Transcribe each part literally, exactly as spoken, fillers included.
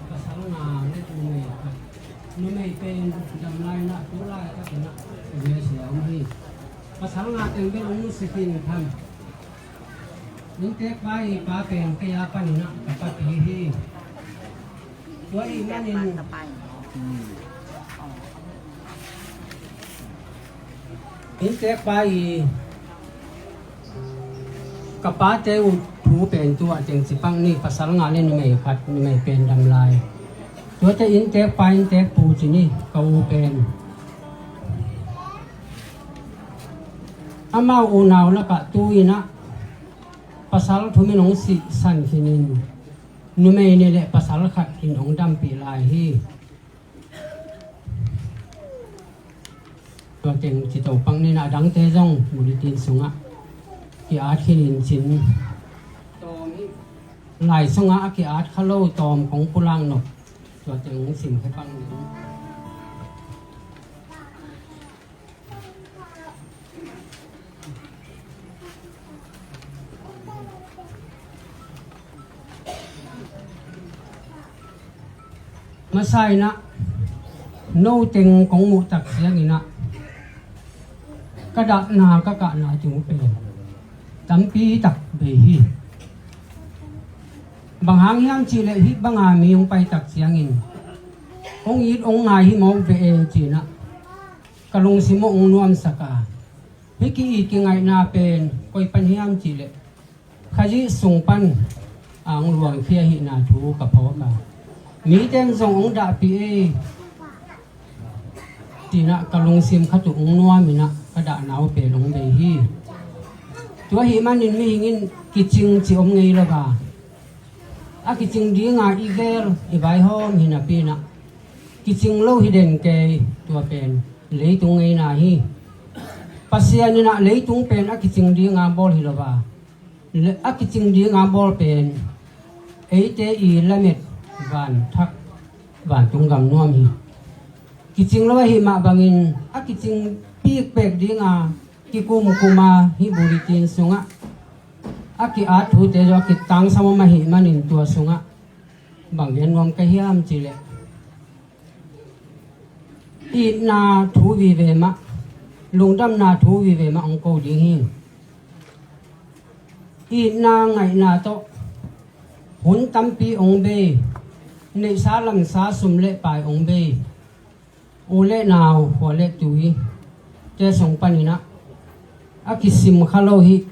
Pasal nga le numei khat. Numei pen dam lai na, tu lai ka kena. Pasal nga teng bel ong nusia khin tham. Inntek pa i pa pen kei a panin ah ka papi hi. Tua ahih manin inntek pa i ka pate uh thu pen tu ah teng ci pak ni, pasal nga le numei khat, numei pen dam lai. Tuate inntek pa inntek pu ci ni, ka u pen. Amau unau lakah tu in ah pasal thum in hong sihsan khin in, numei nih le pasal khat in hong dampih lai hi. Tua teng ci to pak ni, a dangte zong Bulletin sungah ki-at khin in cin. Lai sungah a ki-at kha lo tawm kong pulak nop. Tua teng hong simkhia pak ni. Masa in ah no teng kong muh tak ciangin ah ka dahna ka kahna tung pen tampi tak bei hi. Bang hang hiam cih leh hih banga mi hong pai tak ciangin hong it hong ngai hi mawk ve e ci-in ah ka lungsim hong nuamsak a, hih ki-it kingaihna pen koi pan hiam cih leh Khazih sung pan a hong luangkhia ahihna thu ka phawk a, mite in zong hong dahpih e ci-in ah ka lungsim khat uh hong nuam in ah ka dahna uh pen hong bei hi. Tua ahih manin mihing in kicing cih om ngei lo a, a kicing dinga i gel i vaihawm hi napi in ah kicing lo hi den kei, tua pen leitung ngeina hi. Pasian in ah leitung pen a kicing dinga bawl hi lo a, le a kicing dinga bawl pen eite i lamet vanthak vantung gam nuam hi. Kicing lo ahih mah bangin a kicing pikpek dinga kikumkum a, hih Bulletin sungah a ki-at thute zong a kitangsam om ahih manin tua sungah bang gen nuam ka hiam cih leh itna thu vive mah, lungdamna thu vive mah hong ko ding hi. Itna ngaihna tawh hun tampi hong bei, neihsa lamsa sum le pai hong bei u le nau, khua le tui te sung panin ah a kisim kha lo hih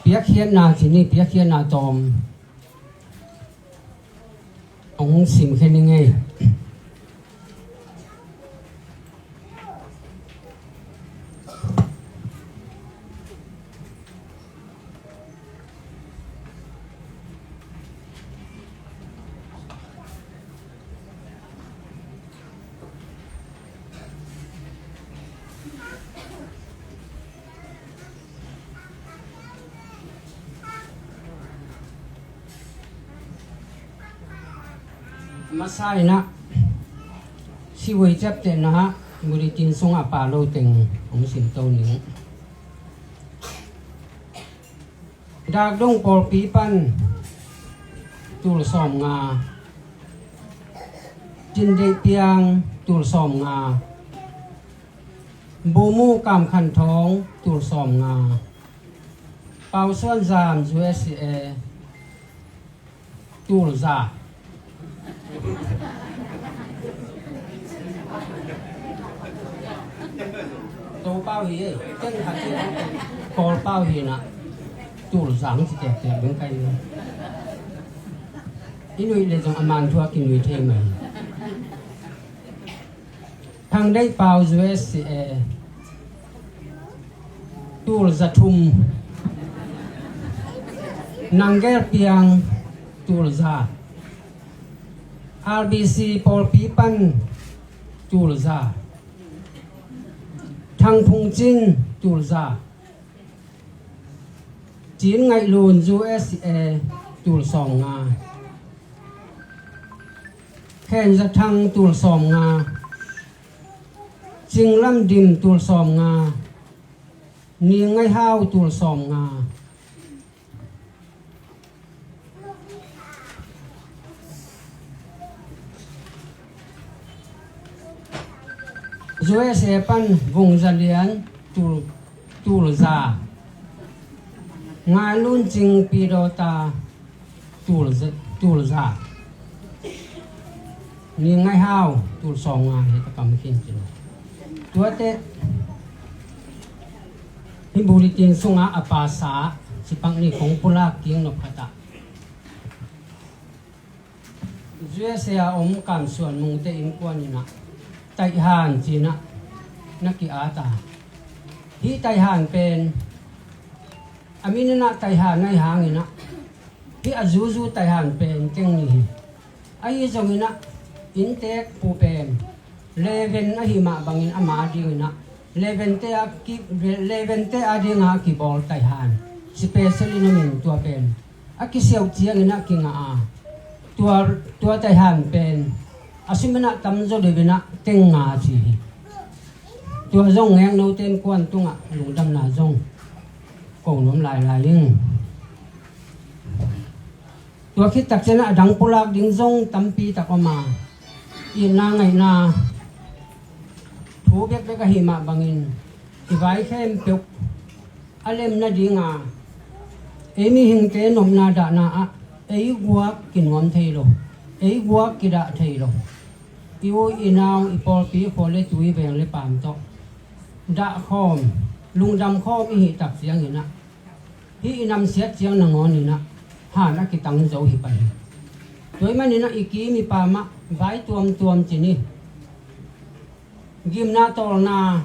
piakkhiatna ci ni, piakkhiatna tawm hong simkhia ning ei. Masa in ah sivui ciaptehna ah Bulletin sungah a pha lo teng hong simto ning. Dakdong pawlpi pan tul sawmnga, Cindeih Piang tul sawmnga, Bumu Kam Khan Thawng tul sawmnga, Pau Suan Zam U S A tul za. Topau hi e, teng khat hi, Kawlpau hi na, tul za hong ci tektek ding ka hi. I nuih leh zong a man thu a kinuih thei mai. Thang Deih Pau U S A tul za thum, Nang Gel Piang tul za, R B C pawlpi pan tul za, Thang Phung Cin tul za, Cin Ngaih Lun U S A tul sawmnga, Khen Za Thang tul sawmnga, Cing Lam Dim tul sawmnga, Ni Ngai Hau tul sawmnga, USA pan Vung Za Lian, tul, tul za. Ngai Lun Cing Pi Daw Ta, tul za, tul za. Ni Ngai Hau, tul sawm nga hi ta kam khin cin. Tuate, hih bulletin sungah a pasa, sipak ni kong pulak king nop khat ah. USA a om Kam Suan Mungte innkuan in ah, Taihan ci-in ah, na ki-at a. Hih Taihan pen, a min in ah Taihan ahih hangin ah, hih a zuzu Taihan pen teng ni hi. Ahi zongin ah, inntek pu pen, Leven ahih mah bangin ama adingin ah, Leven te a ki, Leven te adinga a kibawl Taihan. Special in a min tua pen. A kisiauh ciangin ah kingah a. Tua, tua Taihan pen. A sum in ah tamzaw deuh in ah teng nga ci hi. Tua zong ngeknote innkuan tungah lungdamna zong ko nuam lailai ing. Tua khit tak ciangin ah a dang pulak ding zong tampi tak om a. Itna ngaihna thu bekbek ahih mah bangin i vai khempeuh a lem nadinga ei mihingte nopna dahna ah ei guak kinuam thei lo, ei guak kidah thei lo. I u i nau i pawlpi khua le tui veng le paam tawh dahkhawm, lungdam khawm i hih tak ciangin ah, hih i namsiat ciang nangawn in ah han a kitang zo hi pah hi. Tua ahih manin ah i kim i paam ah vai tuamtuam ci ni. Gimna tawlna,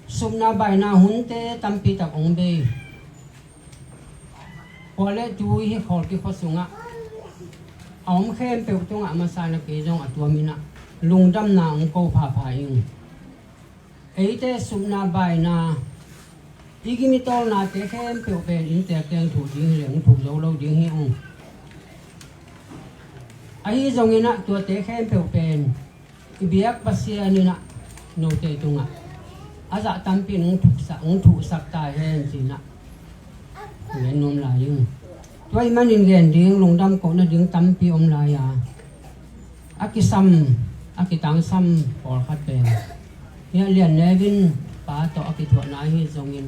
supna baina hunte tampi tak hong bei. Khua le tui hih Khawlpi khua sungah a om khempeuh tungah a masa in ah kei zong a tuam in ah lungdamna hong ko phapha ing. Eite supna baina, i gim i tawlnate khempeuh pen inntek teng thuk ding hi leng thuk zo lo ding hi ung. Ahi zongin ah tuate khempeuh pen i biak Pasian in ah note tungah a zah tampi in hong thuksak, hong thuksak ta hen ci-in ah gen nuam lai ing. Tua ahih manin gen ding, lungdam kohna ding tampi om lai a. A kisam, a kitangsam pawlkhat pen, hih a Lian Nevin pa tawh a kithuahna ahi zongin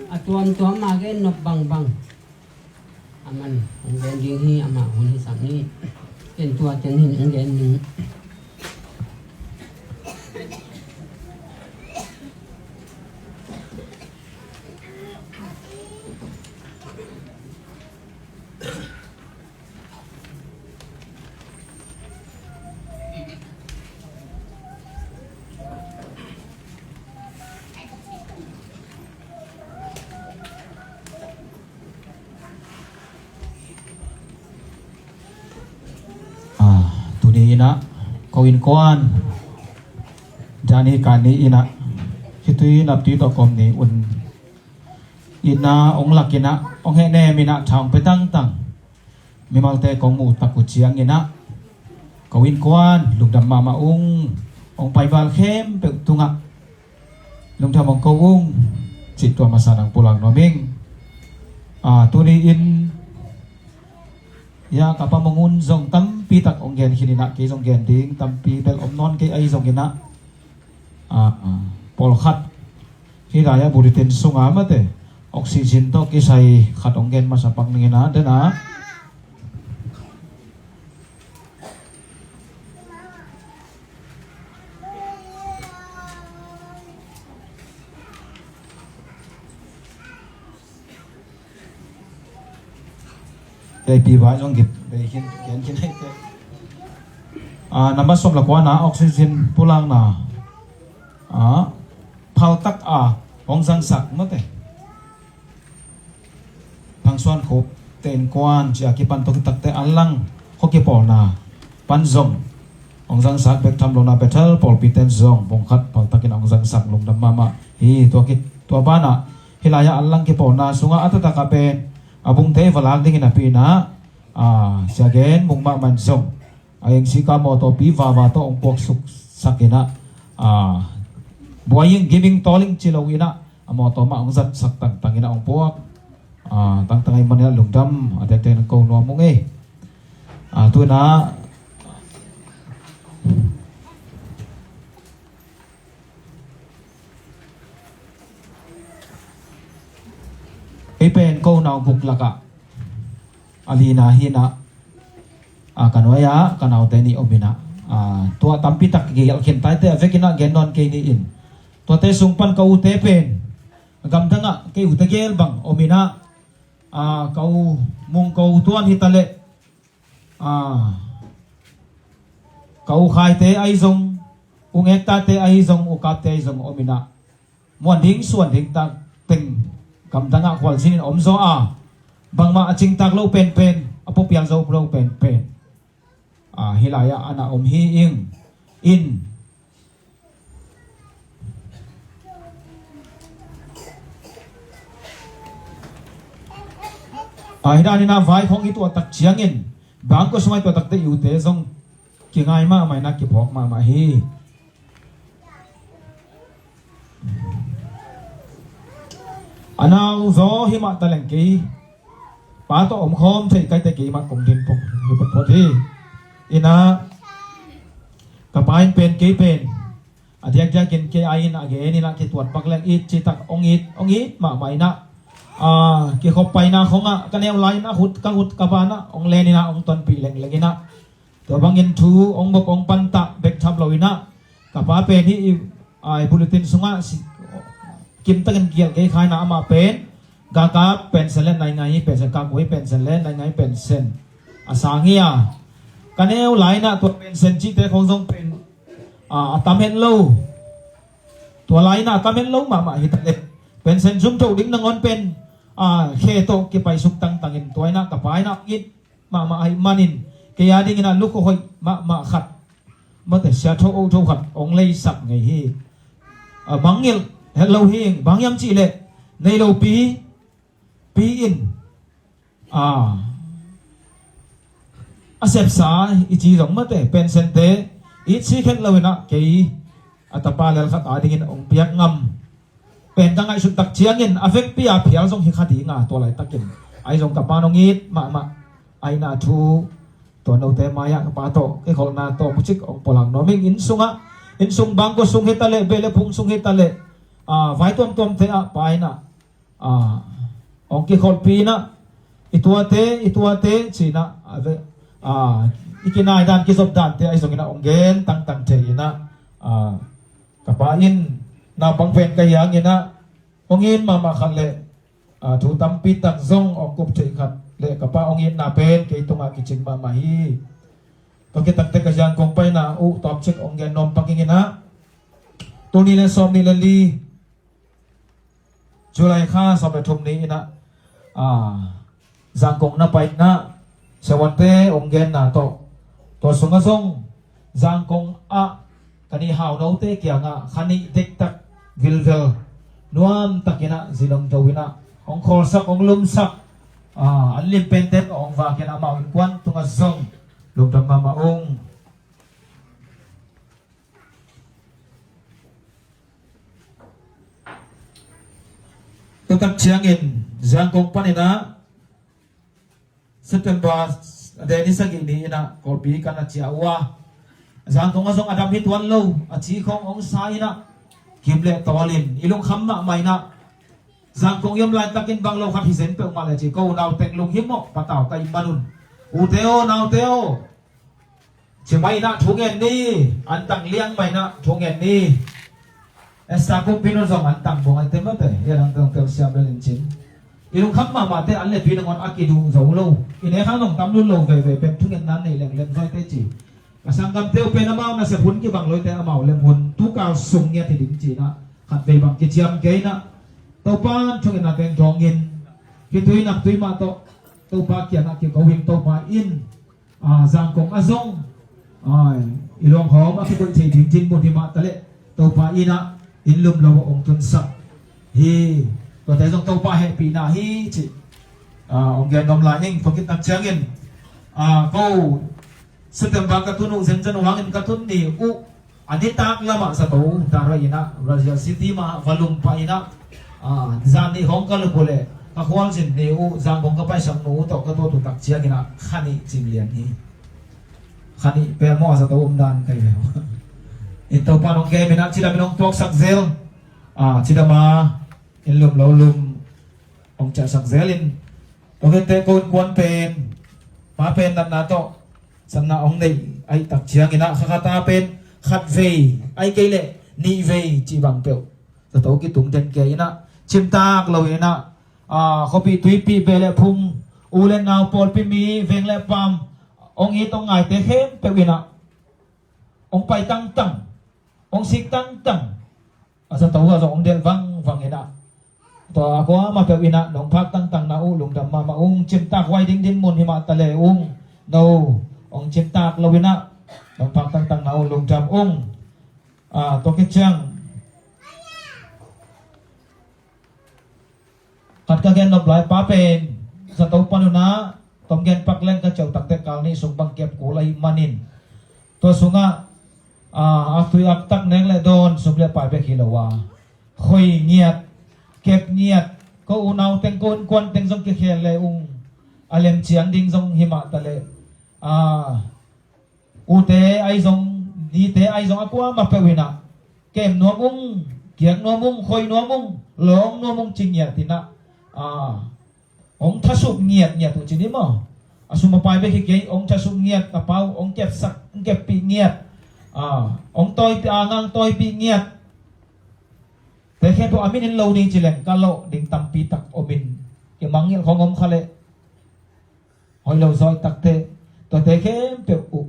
a tuamtuam a gen nop bangbang. Aman hong gen ding hi, amah hun hisak ni. Ken tua teng hin hong gen ning. Ah, tuni in ah ko innkuan, zani kani in ah, khitui naptui tawh kawm ni un. Itna hong lak in ah, hong hehnem in ah, tha hong pia tangtang mimalte kong muh tak uh ciangin ah, ko innkuan lungdam mahmah ung. Hong paival khempeuh tungah lungdam hong ko ung, cih tua masa nang pulak nuam ing. Ah, tuni in, ya, ka Pa Mung Un zong tampi tak hong gen khin in ah, kei zong gen ding tampi bel om nawn kei ahi zongin ah, ah, ah, pawlkhat hih lai-ah bulletin sunga mate oxygen tawh kisai khat hong gen masa pak ning in ah, den ah. Teipi vai zong gip bei khin, gen khin hei te. Ah, nambat sawm le kua na oxygen pulakna, ah, phaltak a hong zangsak mate. Thang Suan Khup te innkuan ci-a kipan tawh kitakte a lang khua kipawlna pan zong hong zangsak bek tham lo in ah, Bethel pawlpi ten zong bawngkhat phaltakin hong zangsak, lungdam mahmah hi. Tua ki, tua banah hih lai-ah a lang kipawlna sungah a taktak ah pen a bungte va lak dingin a pi in ah, ah, Sia Gen Mung mahmah in zong a eng sika mawtawpi vava tawh hong puaksuksak in ah, ah, buai ing, gim ing, tawl ing ci lo in ah, a mawtaw mah hong zatsak tangtang in ah hong puak. Ah, tangtang ahih manin ah lungdam a tektek nang ko nuam ung ei. Ah, tu in ah, ko nau guk lakah a lina hi inah, a, ka nuai-ah ka naute nih om inah, a, tua tampi tak kigelh khin taite a vekinah gen nawn kei ni in. Tuate sung pan ka ute pen gamdangah kei ute gel bang om inah, a, ka u Mung ko tuan hitaleh, a, ka u Khaite ahi zong, u Ngektate ahi zong, u Kapte ahi zong om inah, muan ding suan ding tak teng gamdangah khualzin in om zaw a, bangmah a cingtak lo penpen, a puapial zo lo penpen, a, hih lai-ah a na om hi ing. In a, hi dan inah vai khong i tuah tak ciangin bangkua sungah i tuah takte i ute zong kingai mahmah inah kiphawk mahmah hi. A nau zaw hi mah taleng kei pa tawh om khawm thei kaite kei mah kong din pok hi photphot hi. Inah ka pa in pen kei pen a diakdiakin kei a in a gen inah kituat pak leng it citak ong it, ong it mahmah inah, a, kikhop paina khongah ka neu lai inah hut ka hut ka banah ong len inah ong tonpih lengleng inah, tua bangin thu ong bok ong pantah bek tham lo inah, ka pa pen hih i, a, i bulletin sungah si, kimtakin kigelh kei kha inah amah pen galkap pension le naingai pension, kap ui pension le naingai pension a sang hi a, ka neu lai inah tua pension cihte khong zong pen, a, a tam het lo. Tua lai inah a tam het lo mahmah hitaleh pension zum tho ding nangawn pen, a, khe tawh kipaisuk tangtangin tua inah ka pa inah it mahmah ahih manin kei a dingin a lukhu hoih mahmah khat, mate, sia tho o tho khat ong leisak ngei hi. A, mangngilh het lo hi. Bang hiam cihleh nei lo pi, pi in, a, a sepsa i ci zong mate, pension te it sik het lo inah kei a tapa lel khat a dingin ong piak ngam pen ka ngaihsut tak ciangin a vekpi a phial zong hi kha ding a, tua laitakin ahi zong ka pa nong it mahmah a inah thu tua note mai-ah ka pa tawh kikholhna tawh mucik ong pulak nuam ing. Inn sungah, inn sung bangkua sung hitaleh, beh le phung sung hitaleh, a, vai tuamtuamte ah pa inah, a, ong kikholhpih inah i tuate, i tuate ci inah a ve, a, i kinai dan kizop dante ahi zong inah ong gen tangtang thei inah, a, ka pa in naupang pen ka hi hang inah ong it mahmah khat le, a, thu tampi tak zong ong kup thei khat le ka pa ong itna pen kei tungah kicing mahmah hi. Tua khit takteh ka Zangkong paina uh tawmcik ong gen nuam pak ing inah, tul nih le sawm nih le li July kha sawm le thum ni inah, a, Zangkong na pai inah siavuante ong genna tawh, tua sungah zong Zangkong ah ka nih haunote kiangah kha nih dektak vilvel nuamtak inah zi dong do inah ong khawlsak ong lumsak, a, an lim pente tawh ong vak inah amau innkuan tungah zong lungdam mahmah ung. Tua tak ciangin Zangkong pan inah September a deni sagih ni inah Kawlpi kan a ciah uh a, Zangkong ah zong a dam hi tuan lo a ci khong ong sa inah kim le tawlin i lungkham mahmah inah Zangkong i om laitakin bang lo khat hi zen peuhmah le ci ko nau teng lunghimawh patau ka ih manun, ute aw, naute aw, ci mai inah thu ngen ni, an tang liang mai inah thu ngen ni. Esta kumpi nun zong an tang bong ai te mate, ia dang teng tel siam le nin cin. I lungkham mahmahte an le tui nangawn a kiduh zo lo. I nek hang nong tam lun lo veve pen thu ngen nan nei lengleng zoi te ci. Ka sanggamte uh pen amau nasep hun kibang loite amau lem hun tukal sung ngiat hi ding ci inah khat vei bang kiciam kei inah Topa thu ngenna teng dawngin kitui nak tui mah tawh Topa kiangah kiko in Topa in a, Zangkong ah zong, ai, i luanghawm a kikoih thei ding dinmun hi mah taleh Topa in ah inn lum lo a ong tunsak hi. Tuate zong Topa hehpihna hi cih, a, ong gen nuam lai ning. Tua khit tak ciangin, a, ko September ka tun uh, zenzen uh hangin ka tun ni uh, a nitak lamah zato ta rih in ah Brazil City mah va lum pah in ah, a, zan nih khawng ka lup uh leh ka khualzin ni uh Zangkong ka paisak nu uh tawh ka tuat uh tak ciangin ah kha nih cing lian hi. Kha nih pelmawh a zato um dan ka hi ve uh. In Topa in ong kem in ah cidam in ong tuaksak zel, a, cidam a inn lum lo lum Hong ciahsak zelin, tua khente ko innkuan pen, pa pen natna tawh, sanna hong neih ahih tak ciangin ah, kha khat a pen, khat vei, ahih kei leh, nih vei, cih bang peuh. Zato kitung den kei in ah, cimtak lo in ah, a, khuapih tuipih beh le phung, u le nau pawlpi mi, veng le paam, hong it hong ngaite khempeuh in ah, hong pai tangtang, hong sik tangtang, a zato ah zong hong delh vangvang in ah. Tua a kuamah peuh in ah, nong phak tangtang na uh lungdam mahmah ung, cimtak huai ding dinmun hi mah ta le ung. No, hong cimtak lo in ah, nong phak tangtang na uh lungdam ung. A, tua khit ciang, khat ka gen nop lai, pa pen zato pan un ah, tom gen pak leng ka ciau takte kal nih sung bang kep kul ahih manin, tua sungah, a, aktui aktak neng le dawn, sum le pai bek hi lo a, khoi ngiat, kep ngiat, ko unau teng, ko innkuan teng zong kikhel le ung, a lem ciang ding zong hi mah ta le, a, ute ahi zong, nite ahi zong, a kuamah peuh in ah, kem nuam ung, kiak nuam ung, khoi nuam ung, lawng nuam ung ci ngiat in ah, a, hong thasuk ngiatngiat uh ci ni maw. A sum a pai bek hi kei, hong thasuk ngiat, a pau, hong kepsak, hong keppih ngiat, a, hong tawipih, a, ngang tawipih ngiat. Te khempeuh a min in lo ding ci leng, ka lawh ding tampi tak om in, kimangngilh khong om kha leh, hoih lo zaw ahih takte, tuate khempeuh uh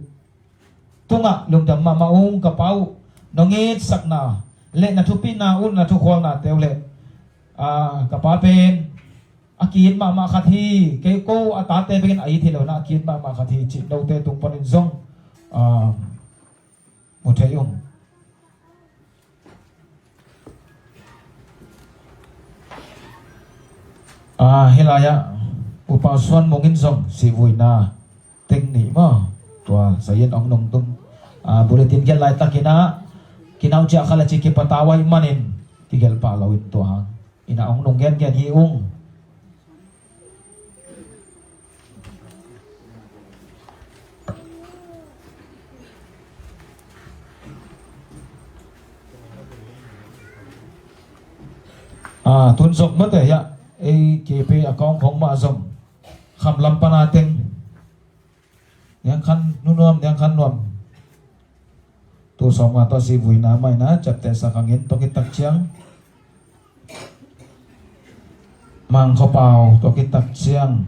tungah lungdam mahmah ung ka pa uh. Nong itsakna le na thupina uh, na thukhualnate uh le, a, ka pa pen a ki-it mahmah khat hi, kei ko a tate bekin a it hi lo in ah, a ki-it mahmah khat hi cih note tung panin zong, a, mu thei ung. A, hih lai-ah Upa Suan Mung in zong sihvuina teng nih maw, tua zahin hong nungtung. A, bulletin gelh laitakin ah, kinau ciah kha le ci kipatau ahih manin, kigelh pah lo in tua hang in ah hong nung gengen hi ung. A, tun zong mate hiah, ei kepi a kawng khong mah zong, kham lam pana teng, Niang Khan Nu Nuam, Niang Khan Nuam, tul sawmnga tawh sihvuina mah in ah, ciaptehsak hangin, tua khit tak ciang Mang Khua Pau, tua khit tak ciang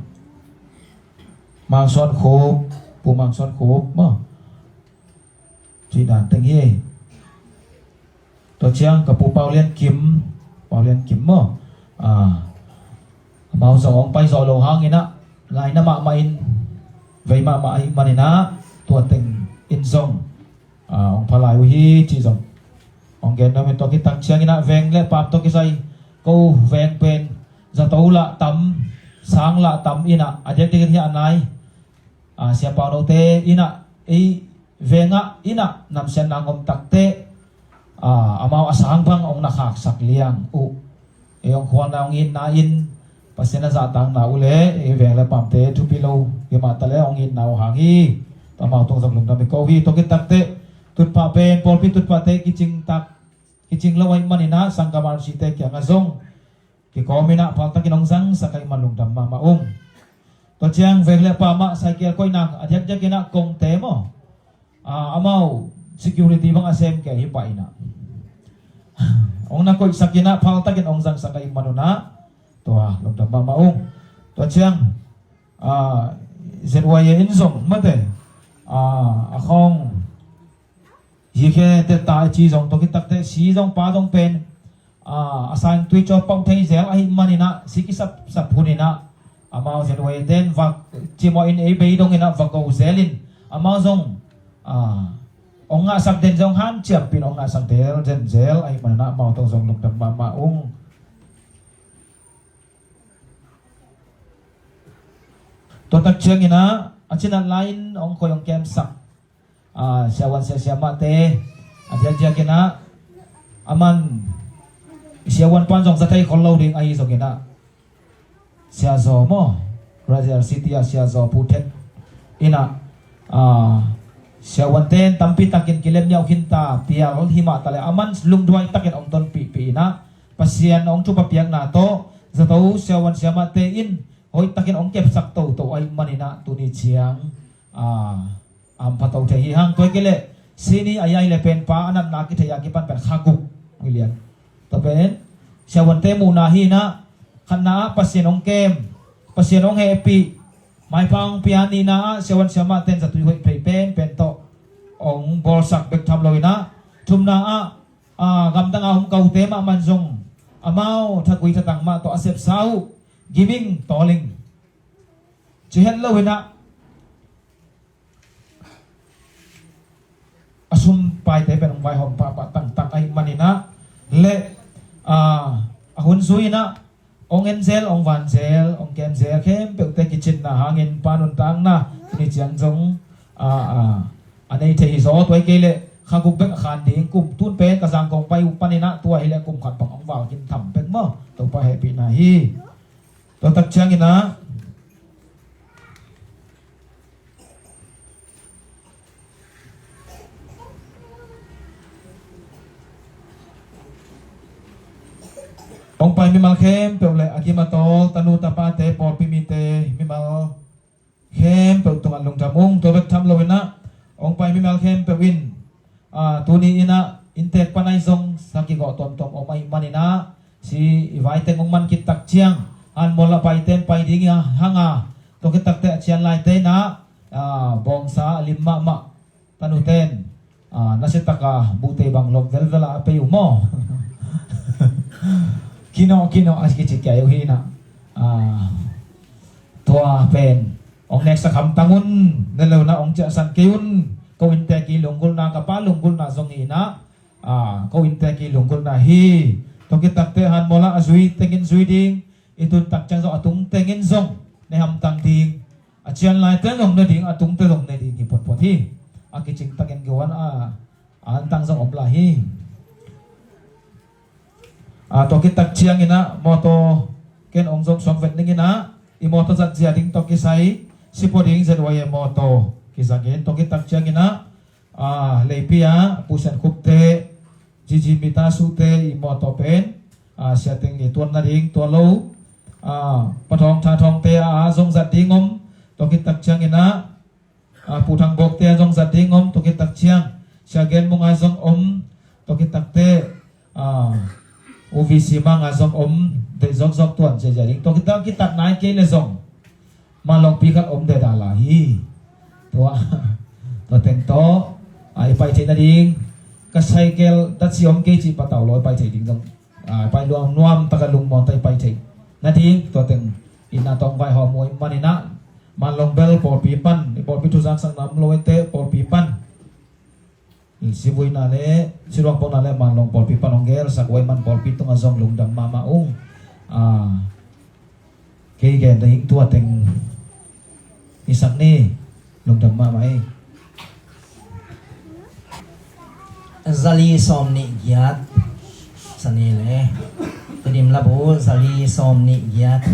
Mang Suan Khup, Pu Mang Suan Khup maw, cih dan teng hi. Tua ciang ka Pu Pau Lian Kim, Pau Lian Kim maw, a, amau zong hong pai zawh lo hangin ah, ngaina mahmah in, vei mahmah ahih manin ah, tua teng in zong, a, hong pha lai uh hi cih zong hong gen nuam in. Tua khit tak ciangin ah, veng le paam tawh kisai, ko veng pen zato lah tam, sang lah tam in ah, a diakdiakin hiah a nai, a, Sia Pau note in ah, ei vengah in ah namsiatna hong om takteh, a, amau a sang bang hong na khaksak liang uh. Ei hong khualna, hong itna in Pasian a zahtakna uh le ei veng le paamte thupi lo hi mah ta le, hong itna uh hang hi. Tua amau tung zong lungdam i ko hi. Tua khit takteh tutphah pen, pawlpi tutphahte kicing tak, kicing lo ahih manin ah, sanggam R C te kiangah zong kikawm in ah, phaltakin hong zangsak ahih man lungdam mahmah ung. Tua ciang veng le paam ah, cycle koihna a diakdiakin ah, kongte maw, a, amau security bang a sem kei hi pah in ah, hong na koihsak in ah, phaltakin hong zangsak ahih man un ah, tua lungdam mahmah ung. Tua ciang, a, Z Y A in zong mate, a, a khawng hi khe teh ta ci zong, tua khit takteh si zong pa zong pen, a, a sang tui caw pau thei zel ahih manin ah, si kisapsap hun in ah, amau Z Y A ten va cimawh in, ei bei dongin ah va go zelin, amau zong, a, hong ngahsak den zong hanciampih in hong ngahsak den zenzel ahih manin ah, amau tawh zong lungdam mahmah ung. Tua tak ciangin ah, a cinat lai-in hong khoi hong kemsak, a, siavuan siamahte, a diakdiakin ah, aman siavuan pan zong za thei khol lo ding ahi zongin ah, Sia Zaw maw, Brazil City ah Sia Zaw Pu Thet in ah, a, siavuante'n tampi takin kilem niauh khin ta, pial hi mah ta le, aman lungduai takin hong tonpihpih in ah, Pasian hong thupha piakna tawh, zato siavuan siamahte in hoihtakin hong kepsak toto ahih maninah tuni ciang a hampha to thei hi hang. Tua hi kei leh sini a yai le penpa a natna kithei a kipan pen kha guk hi lian. Tua pen siavuante muhna hinah khatna ah Pasian hong kem, Pasian hong hehpih, maipha hong pia. Nihna ah siavuan siamahte in zatui hoih phei penpen tawh hong bawlsak bek tham loinah thumna ah a gamdang a om kote mahmah zong amau thagui thatang mah tawh a sepsa uh giving tolling ci het loinah a sum paite pen hong vaihawm pahpah tangtang ahih maninah le a hun zui inah hong en zel, hong van zel, hong kem zel khempeuhte kicinna hangin Pa nuntakna tuni ciang zong a a a nei thei hi zaw. Tua hi kei leh kha guk bek a khan ding, kum tun pen ka Zangkong pai uh paninah tua hi leh kum khat bang hong val kim tham bek maw. Topa hehpihna hi. Tua tak cianginah hong pai mimal khempeuh le a gim a tawl tanu tapate pawlpi mite mimal khempeuh tungah lungdam ung. Tua bek tham loinah hong pai mimal khempeuh in a tuni inah inntek pan ahi zong sa kigawh tuamtuam om ahih maninah si i vaiteng hong man khit tak ciang hanmual a paiten pai ding hi hang a, tua khit takte a cian laite inah a bawngsa a lim mahmah tanuten a nasiataka buhtei bang lom velvel a a pei uh maw? Kinawh kinawh a kici kiai uh hinah a tua pen hong neksak hamtang un. Ne lo na hong ciahsan kei un. Ko inntek i lunggulhna, ka pa lunggulhna zong hinah a ko inntek i lunggulhna hi. Tua khit takte hanmual ah a zui tengin zui ding, i tun tak ciang zong a tung tengin zong ne hamtang ding. A cian laite zong ne ding, a tungte zong ne ding hi potpot hi. A kicing takin geuh an a antang zong om lai hi. A tua khit tak cianginah mawtaw ken hong zong suak vet ninginah i mawtaw zat zia ding tawh kisai sipaw ding Z Y A mawtaw kizangin tua khit tak cianginah a leipi ah Pu Sian Khupte, Gigi Mita Sute i mawtaw pen a siateng i tuan nading tua lo a Pa Thawng Tha Thawngte a zong zat ding om. Tua khit tak cianginah a Pu Thang Bawkte a zong zat ding om. Tua khit tak ciang Sia Gen Mung a zong om. Tua khit takte a U V C Mang a zong om. Deih zawkzawk tuan zia zia ding. Tua khit tak khit tak nai kei le zong Manlawngpi khat om deda lai hi. Tua tua teng tawh a i pai theih nading ka cycle datsi om kei cih patau lo i pai theih ding zong a pai luang nuam taka lungmuang ta i pai theih nading tua teng inah tawng vaihawm uh ahih maninah Manlawng bel pawlpi pan i pawlpi thuzaksak nam lo ente pawlpi pan sivuina le siluang pawlna le Manlawng pawlpi pan hong gelsak uh ahih man pawlpi tungah zong lungdam mahmah ung. A kei gen ding tua teng i sak ni. Lungdam mahmah ei. Zali sawm nih giat. Sani le Tedim Labu zali sawm nih giat.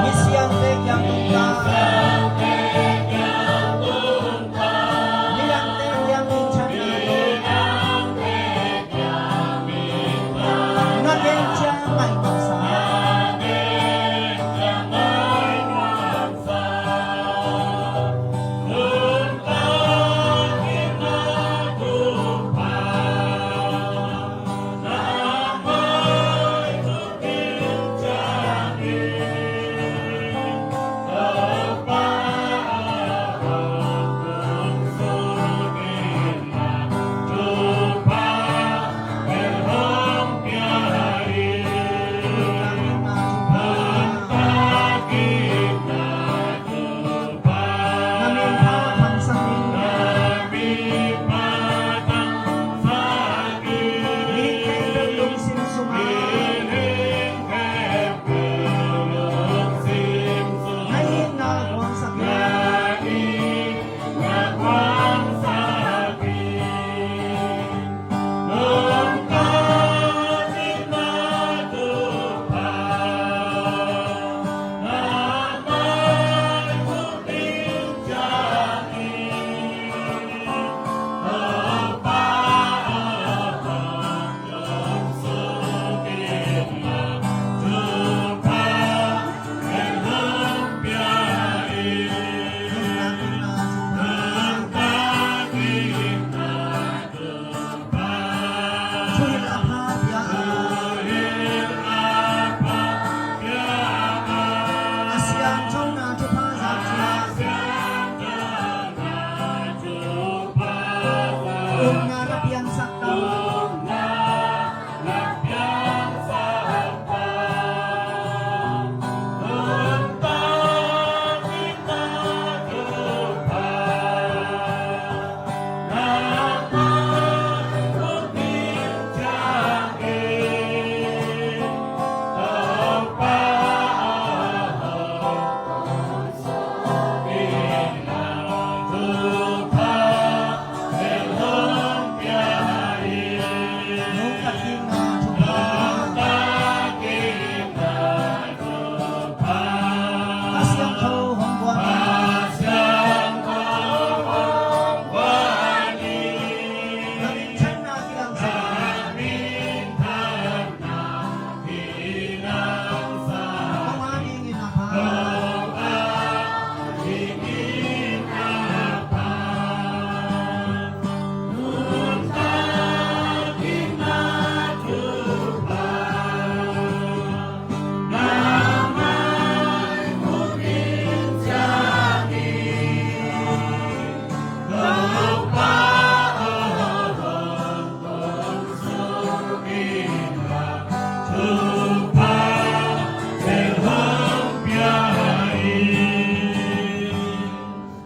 Misiangteh kiang tung ta. Midangte kiang tung ta. Na gen ciang ngai masa.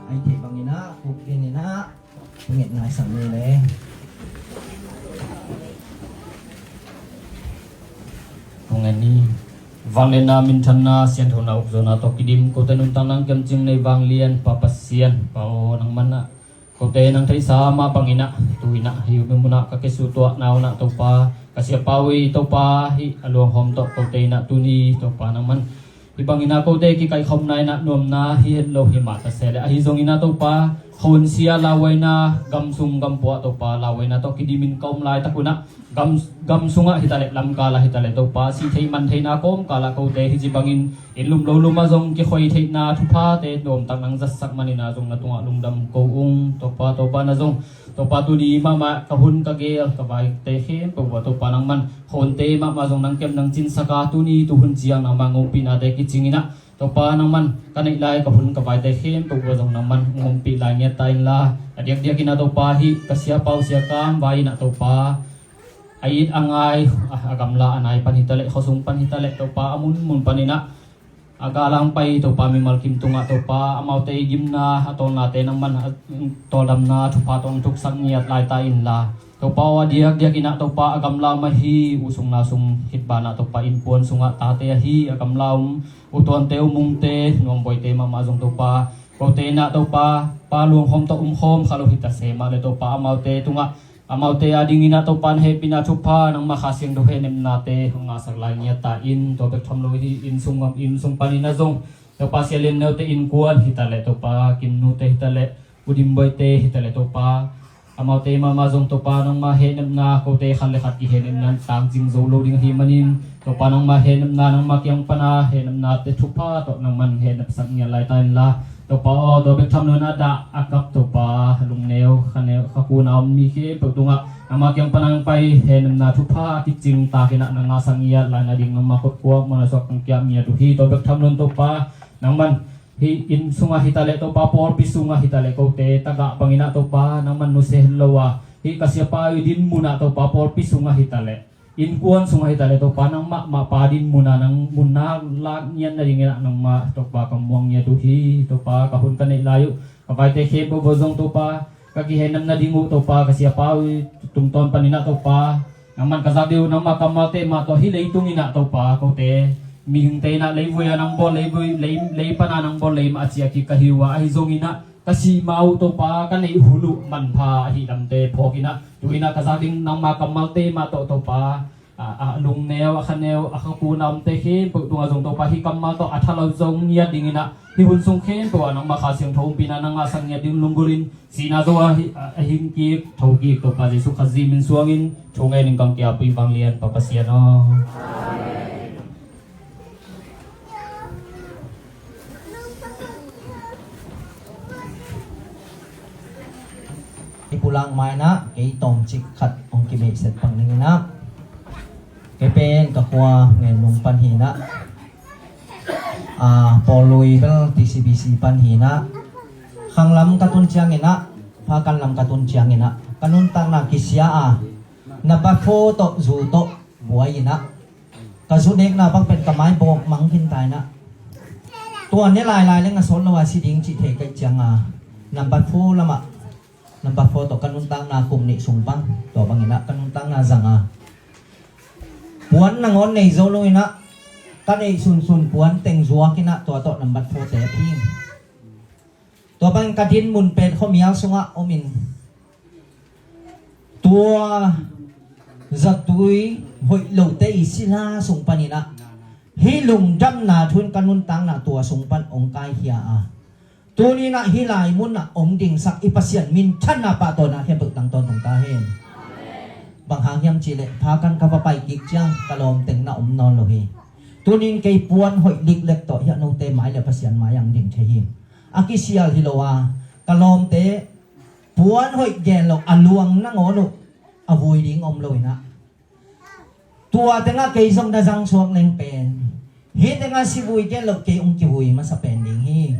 Ai thei bangin ah, kuk dingin ah, nget ngai sang ni le. Kong en ni. Vangliatna, minthanna, sianthona, ukzawhna tawh kidim, kote nuntakna kiam cing nei vanglian Pa Pasian, Pa aw, nangman ah kote nang theihsa mah bangin ah, tu-in ah hih mun ah ka kisuahtuahna un ah Topa, ka siapa uh hi Topa, hih a luanghawm tawh kote in ah tuni Topa nangman hih bangin ah kote kikaihkhopna in ah nuamna hi het lo hi mah ta se leh, ahi zongin ah Topa, khonsia lauhuaina, gam sung gam pua ah Topa lauhuaina tawh kidimin ka om laitak un ah gam, gam sungah hi ta leh, lamkal ah hi ta leh Topa, sih theih man theihna kawmkal ah kote hih ci bangin inn lum lo lum ah zong kikhoi theihna thuphate nuamtak nang zatsak manin ah zong na tungah lungdam ko ung Topa. Topa na zong Topa tuni mahmah ka hun ka gel ka vaite khempeuh uh ah Topa nangman khonte mahmah zong nang kem nang cinsak a, tuni tuhun ciang nangmah ngompihnate kicingin ah Topa nangman ka neih lai ka hun ka vaite khempeuh uh ah zong nangman ngompih lai ngiat ta inla, a diakdiakin ah Topa hih ka siapa uh Sia Kam vai in ah Topa a it a ngai, a, a gamla a nai pan hi ta leh, khuasung pan hi ta leh Topa a munmun panin ah a galang pai Topa mimal kim tungah Topa amaute i gimna a tawlnate nangman a tawldamna thupha tawh hong thuksak ngiat lai ta inla, Topa aw, a diakdiakin ah Topa a gamla om ahi, u sung nau sung khit banah Topa innkuan sungah tate ahi a gamla om, u tuante u mungte nuambawite mahmah zong Topa, kote in ah Topa pa luanghawm tawh umkhawm kha lo hi ta se mah leh Topa amaute tungah Amaute a dingin ah Topa na hehpihna thupha, nangmah Kha Siangtho hehnepnate hong ngahsak lai ngiat ta in, tua bek tham lo hi, inn sung, inn sung panin ah zong Topa sia lian neute innkuan hi taleh, Topa Kim nute hi taleh, U Dim Boite hi taleh Topa, amaute mahmah zong Topa nangmah hehnepna, kote khat le khat kihehnepna tangcing zo lo ding ahih manin, Topa nangmah hehnepna, nangmah kiang pana hehnepnate thupha tawh nangman hehnepsak ngiat lai ta inla, Topa aw, tua bek tham lo in ah dah a kap Topa, lungneu khaneu, kha kuna om mi khempeuh tungah nangmah kiang pana hong pai hehnepna thupha a kicing takin ah na ngahsak ngiat lai nading nangmah khut kuak muanhuai suak tangkiat ngiat uh hi. Tua bek tham lo in Topa, nangman hih inn sungah hi taleh Topa, pawlpi sungah hi taleh, kote tagah bangin ah Topa nangman nusia het lo a, hih ka siapa i din munah Topa, pawlpi sungah hi taleh, innkuan sungah hi taleh Topa, nangmah mahmah pa din munah nang munah lak ngiat nadingin ah nangmah Topa ka muang ngiat uh hi. Topa ka hun ka neih lai uh ka vaite khempeuh bawh zong Topa ka kihehnep nading uh Topa, ka siapa uh tungtawn panin ah Topa, nangman ka zak ding uh nangmah kammalte mah tawh hih leitung in ah Topa, kote mihingte in ah leivui a nang bawl, leivui lei, lei pana nang bawl lei mah a ciah kik ka hi uh a, ahi zongin ah ka sih ma uh Topa, ka neih hul uh manpha ahih lamte phawk in ah, tu in ah ka zak ding nangmah kammalte mah tawh Topa, a, a lungneu, a khaneu, a kha kuna omte khempeuh tungah zong Topa, hih kammal tawh a tha lo zong ngiat dingin ah, hih hun sung khempeuh ah nangmah Kha Siangtho ompihna na ngahsak ngiat ding lunggulh in, sihna zo a hi, a, a hing kik, tho kik Topa Jesuh Khazih min suangin thu ngen ing, kong kiapih vanglian Pa Pasian aw. I pulak mai in ah kei tawmcik khat hong kibeihset pak ning in ah, kei pen ka khua Ngenlung pan hi in ah, a, Pawllui bel T C B C pan hi in ah, khanglam ka tun ciangin ah, phakan lam ka tun ciangin ah ka nuntakna kisia a, na bafu tawh zu tawh buai in ah, ka zu nekna bang pen ka mai bawk mang khin ta in ah, tua ne lailai leng a sawt lo a si ding cih thei ka hih ciang a, nambat four lamah, nambat four tawh ka nuntakna kum nih sung pan, tua bangin ah ka nuntakna zang a, puan nangawn nei zo lo in ah, ka neih sunsun puan teng zuak in ah tua tawh nambat four te a phing. Tua bangin ka din mun pen khuamial sungah om in, tua zatui hoih lote i sila sung panin ah, hih lungdamna thu in ka nuntakna tua sung pan hong kaikhia a, tuni in ah hih lai munah hong dingsak i Pasian minthanna pahtawina khempeuh tang tawntung ta hen. Bang hang hiam cihleh, phakan ka va pai kik ciang ka lawm teng na om nawn lo hi. Tuni in kei puan hoih liklek tawh hih a note mai le Pasian mai-ah hong ding thei hi. A kisial hi lo a, ka lawmte puan hoih gen lo a luang nangawn uh a vui ding om lo in ah, tua tengah kei zong na zang suak leng pen, hih tengah sivui gen lo kei hong kivui masa pen ding hi.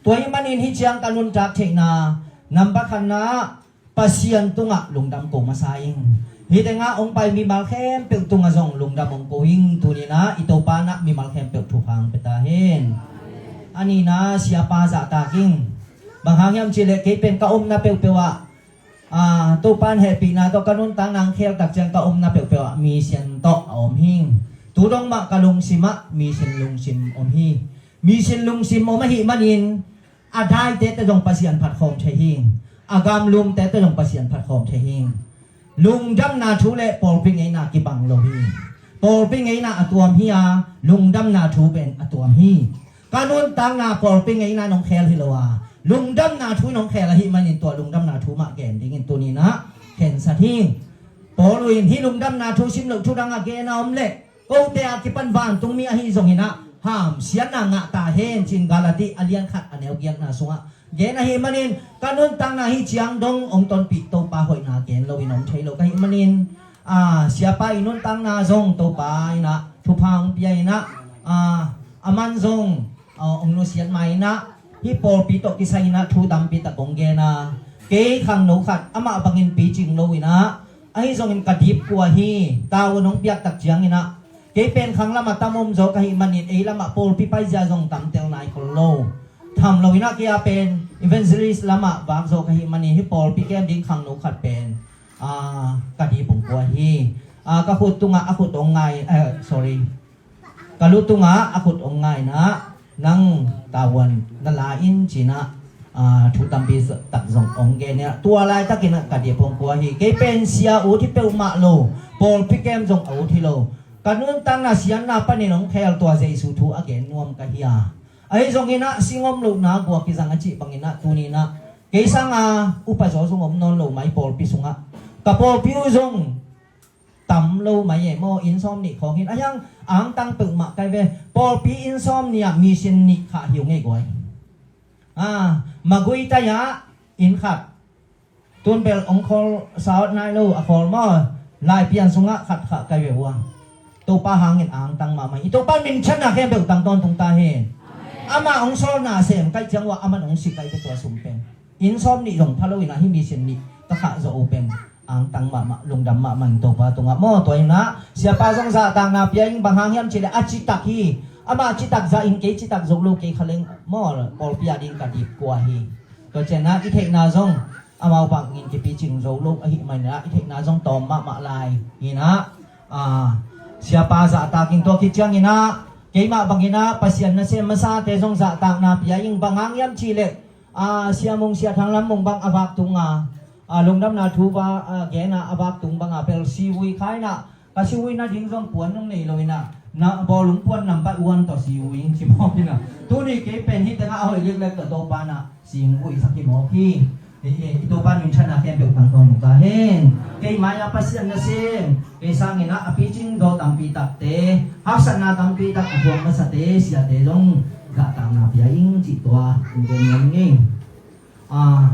Tua hih manin hih ciang ka nuntak theihna, nambat khatna, Pasian tungah lungdam ko masa ing. Hih tengah hong pai mimal khempeuh tungah zong lungdam hong ko ing. Tuni in ah i Topa in ah mimal khempeuh thupha hong pia ta hen. A nihna, siapa zahtak ing. Bang hang hiam cihleh, kei pen ka omna peuhpeuh ah, a, Topa in hehpihna tawh ka nuntakna hong khel tak ciang ka omna peuhpeuh ah mission tawh a om hi. Tu dong mah ka lungsim ah mission lungsim om hi. Mission lungsim om ahih manin, a daite tawh zong Pasian phat khawm thei hi. A gamlumte tawh zong Pasian phat khawm thei hi. Lungdamna thu le pawlpi ngeina kibang lo hi. Pawlpi ngeina a tuam hi a, lungdamna thu pen a tuam hi. Ka nuntakna pawlpi ngeina in hong khel hi lo a, lungdamna thu in hong khel ahih manin tua lungdamna thu mah gen dingin tuni in ah khensat hi. Paul in hih lungdamna thu sim loh thu dang a gen a om leh, kote a kipan vantung mi ahi zongin ah hamsiatna ngah ta hen ci-in Galati a lian khat a neu giatna sungah gen ahih manin, ka nuntakna hih ciang dong hong tonpih Topa hoihna gen loin om thei lo ka hih manin, a, siapa i nuntakna zong Topa in ah thupha hong pia in ah, a, aman zong, a, hong nusiat ma in ah, hih pawlpi tawh kisai in ah thu tampi tak hong gen a, kei khangno khat amah bangin picing lo in ah, ahi zongin ka dipkua hi. Tavuan hong piak tak ciangin ah, kei pen khanglam a tam om zaw ka hih manin, ei lamah pawlpi paizia zong tam tel nai khol lo. Tham lo in ah kei a pen evangelist lamah vak zaw ka hih manin, hih pawlpi kem ding khangno khat pen, a, ka dip hong kua hi. A, ka khut tungah a khut hong ngai, eh, sorry. Ka lu tungah a khut hong ngai in ah, nang tavuan na la in ci in ah, Aa, thu tampi tak zong hong gen hi a, tua laitakin ah ka dip hong kua hi. Kei pen sia ut hi peuhmah lo, pawlpi kem zong a ut hi lo. Ka nuntakna siatna panin hong khel tua Jesu thu a gen nuam ka hi a. Ahi zongin ah singom lohna guak kizang a cih bangin ah tuni-in ah kei sanga upa zaw zong om nawn lo mai pawlpi sungah. Ka pawlpi uh zong tam lo mai e maw, inn sawm nih khawng hi in, a hiang angtang peuhmah kai ve. Pawlpi inn sawm nih ah mission nih khah hi uh ngei guai. A, Magui tai-ah inn khat. Tun bel hong khawl sawt nai lo a khawl maw. Laipian sungah khat khah kai ve uh a. Topa hangin angtang mahmah. I Topa min thanna khempeuh tang tawntung ta hen. Amah hong sawlna sem kaih ciang uh a, amah hong si kaih ve tua sum pen. Inn sawm nih zong pha lo in ah hih mission nih ka khah zawh uh pen angtang mahmah, lungdam mahmah in Topa tungah maw. Tua in ah siapa zong zahtakna pia ing, bang hang hiam cih leh a citak hi. Amah citak zah in kei citak zo lo, kei kha leng maw pawlpi a ding ka dip kua hi. Tua ciang ah i theihna zong amau bangin kipicing zo lo ahih manin ah i theihna zong tawm mahmah lai. In ah, a, siapa zahtak in tua khit ciangin ah keimah bangin ah Pasian nasem masate zong zahtakna pia ing, bang hang hiam cih leh, a, Sia Mung, Sia Thang Lam Mung bang a vak tung a, a, lungdamna thu va, a, gen a, a vak tung bang a bel sivui kha in ah, ka sivui nading zong puan nong nei lo in ah, na bawlung puan nambat one tawh sivui ing ci mawk in ah. Tuni kei pen hih tengah a hoih leklek tawh Topa in ah sivui sak hi mawk hi. I, i, i Topa min thanna khempeuh tang tawntung ta hen. Kei mai-ah Pasian nasem, kei sangin ah a picing daw tampi takte, haksatna tampi tak a thuak masate, siate zong zahtakna pia ing cih tua in gen nuam ing. A,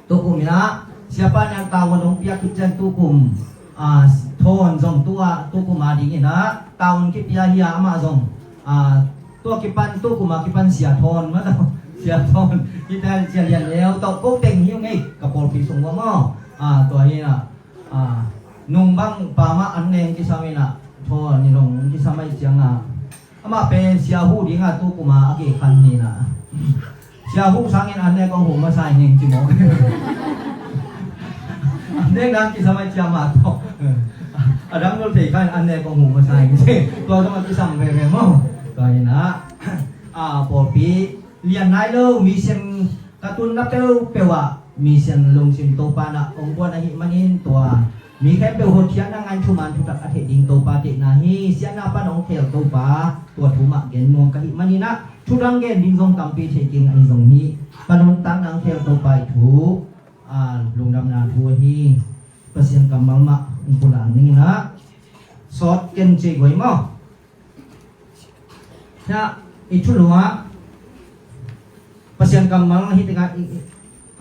tukum in ah siapa in ah tavuan hong piak khit ciang tukum, a, thawn zong tua tukum a dingin ah tavuan kipia hi a, amah zong, a, tua kipan tukum a kipan sia thawn mah tawh, sia thawn hi ta, sia lian leu tawh ko teng hi uh ngei ka pawlpi sung uh a maw. A, tua hi in ah, a, nung bang pa mah an neng kisam in ah, thawn in hong kisam ahih ciang ah, amah pen sia huh ding a tukum a a gei khan hi in ah. Sia huh sangin an nek hong huh masa ing ci mawk. An nek dan kisam ahih ciang mah tawh, a dang dol thei khan an nek hong huh masa ing ci. Tua zong a kisam veve maw. Tua hi in ah, a, pawlpi lian nai lo, mission ka tunna peuhpeuh ah mission lungsim Topa in ah hong guan ahih manin tua mi khempeuh hotkhiatna ngah in thuman thutak a theih ding Topa deihna hi. Siatna pan hong khel Topa tua thu mah gen nuam ka hih manin ah thu dang gen ding zong tampi thei keng ahi zong hi. Ka nuntakna hong khel Topa ii thu, a, lungdamna thu ahi. Pasian kammal mah hong pulak ning in ah, sawt ken ci guai maw. Hiah i thulu ah Pasian kammal hih tengah i, i,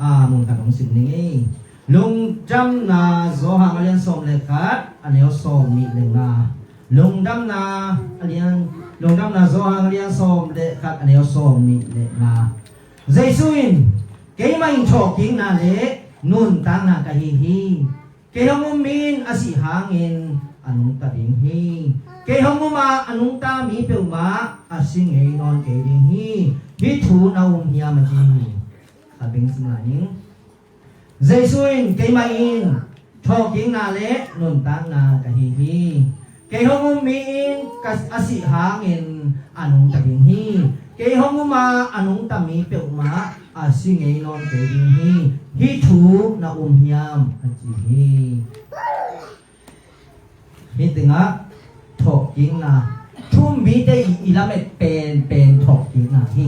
a, mun khat hong sim ning ei. Lungdamna Johan a lian sawm le khat, a neu sawm nih le nga. Lungdamna a lian, Lungdamna Johan a lian sawm le khat, a neu sawm nih le nga. Jesu in, "Keimah in thawhkikna le nuntakna ka hi hi. Kei hong um mi in a sih hangin a nungta ding hi. Kei hong um a a nungta mi peuhmah a si ngei nawn kei ding hi. Hih thu na um hiam?" a ci hi. Khat beng sim lai ning. Jesu in, "Keimah in thawhkikna le nuntakna ka hi hi. Kei hong um mi in ka, a sih hangin a nungta ding hi. Kei hong um a a nungta mi peuhmah a si ngei nawn kei ding hi. Hih thu na um hiam?" a ci hi. Hih tengah thawhkikna, thu-um mite i, i lamet penpen thawhkikna hi.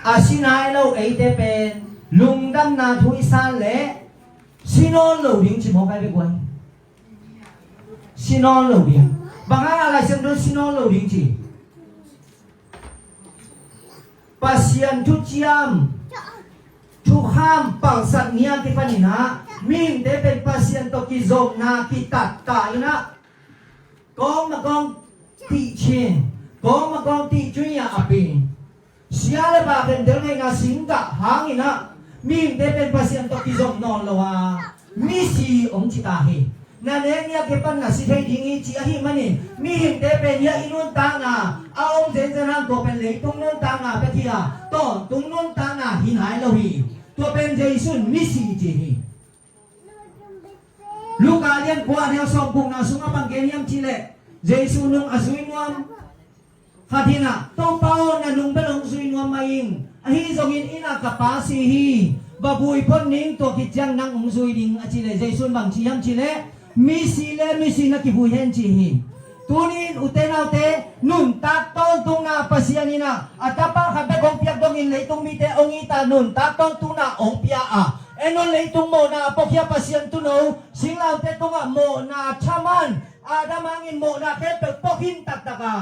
A si nai lo eite pen lungdamna thu i san leh si nawn lo ding ci mawk ai ve guai. Si nawn lo ding. Bang hang a Lai Siangtho in si nawn lo ding ci? Pasian thuciam, thukham palsat ni a kipanin ah mihingte pen Pasian tawh kizopna kitatta in ah, kawng ma kawng tihcin, kawng ma kawng tihcui a a pi. Sia le pa khentel ngeina singgah hangin ah mihingte pen Pasian tawh kizop nawn lo a, misi hong ci ta hi. Na nek ni a kipan na si thei ding hi ci ahih manin mihingte pen hiah i nuntakna a om zenzen hang tua pen leitung nuntakna bek hi a, tawntung nuntakna hi nai lo hi. Tua pen Jesu in misi ci hi. Luka lian kua neu sawm gukna sungah bang gen hiam cih leh Jesu nung a zui nuam Khat hi-in ah, "Topa aw, na nung bel hong zui nuam mah ing. Ahi zongin inn ah ka pa si hi. Va vui phot ning, tua khit ciang nang hong zui ding," a cih leh Jesu in bang ci hiam cih leh, "Misi le misi na kivui hen," ci hi. Tuni-in ute naute, nuntak tawntungna Pasian in ah a tapa khat bek hong piak dongin leitung mite hong it a, nuntak tawntungna hong pia a, en un, leitung mawhna a puakhia Pasian Tuuno, singlamteh tungah mawhna thaman, Adam hangin mawhna khempeuh puakhin taktak a,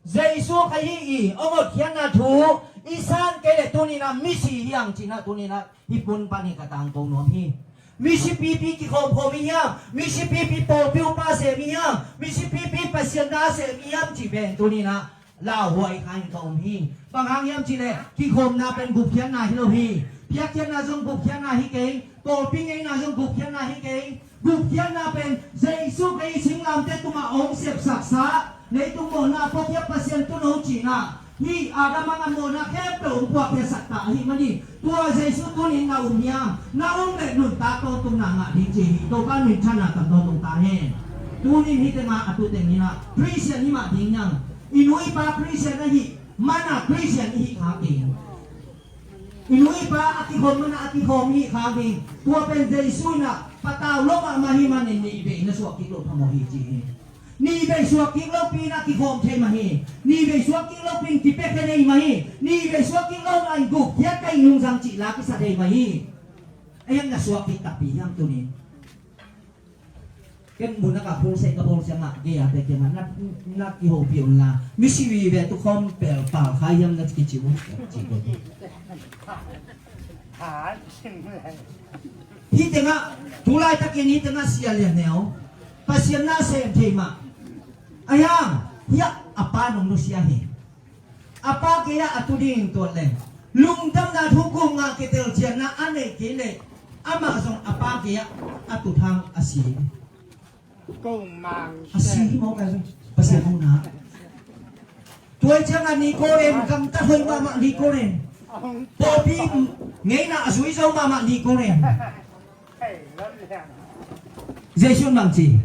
Jesu Khazih i hong hotkhiatna thu i san kei leh tuni-in ah misi hi hang cih ah, tuni-in ah hih mun pan hi ka tangko nuam hi. Misi pipi kikhawmkhawm i hiam? Misi pipi pawlpi upa sem i hiam? Misi pipi Pasian na sem i hiam cih pen tuni-in ah lauhuai kha in ka om hi. Bang hang hiam cih leh kikhawmna pen gupkhiatna hi lo hi. Piakkhiatna zong gupkhiatna hi kei. Pawlpi ngeina zong gupkhiatna hi kei. Gupkhiatna pen Jesu Khazih singlamteh tungah hong sepsaksa, leitung mawhna a puakhia Pasian Tuuno cihna, hih Adam hangah mawhna khempeuh hong puakkhiatsak ta ahih manin, tua Jesu tuni-in na um hiam? Na um leh nuntak tawntungna ngah ding ci hi. Topa minthanna tang tawntung ta hen. Tuni-in hih tengah a tu teng in ah Khristian hi mah ding hiam? I nu i pa Khristian ahih man a Khristian i hi kha kei. I nu i pa a kikhawm man a a kikhawm hi kha kei. Tua pen Jesu in ah patau lo mahmah hi manin nih vei na suah kik loh phamawh hi ci hi. Nih vei suak kik lopi-in ah kikhawm thei mah hi. Nih vei suak kik lopi-in kipiakhia thei mah hi. Nih vei suak kik lo mah in gupkhiat ka hi nung zang cih la kisa thei mah hi. Ahi hang na suak kik takpi hiam tuni-in? Ken mun a ka phul seh ka phul seh mah gei a te kiangah na, na kihopih un la. Misi vive tu khawm pel pal kha hiam na kici un. Hih tengah, tu laitakin hih tengah sia lian neu. Pasian na sem thei mah. Ahi hang, hiah a pa nong nusia hi. A pa kiangah a tu ding tuat leng, lungdamna thu kum ngah kitelcianna a neih kei leh, amah zong a pa kiangah a tut hang a si. A si hi maw, ka zong Pasian hong na. Tua ciangah Nikodem, gamtat hoih mahmah Nikodem. Pawlpi ngeina a zui zo mahmah Nikodem. Jesu in bang ci?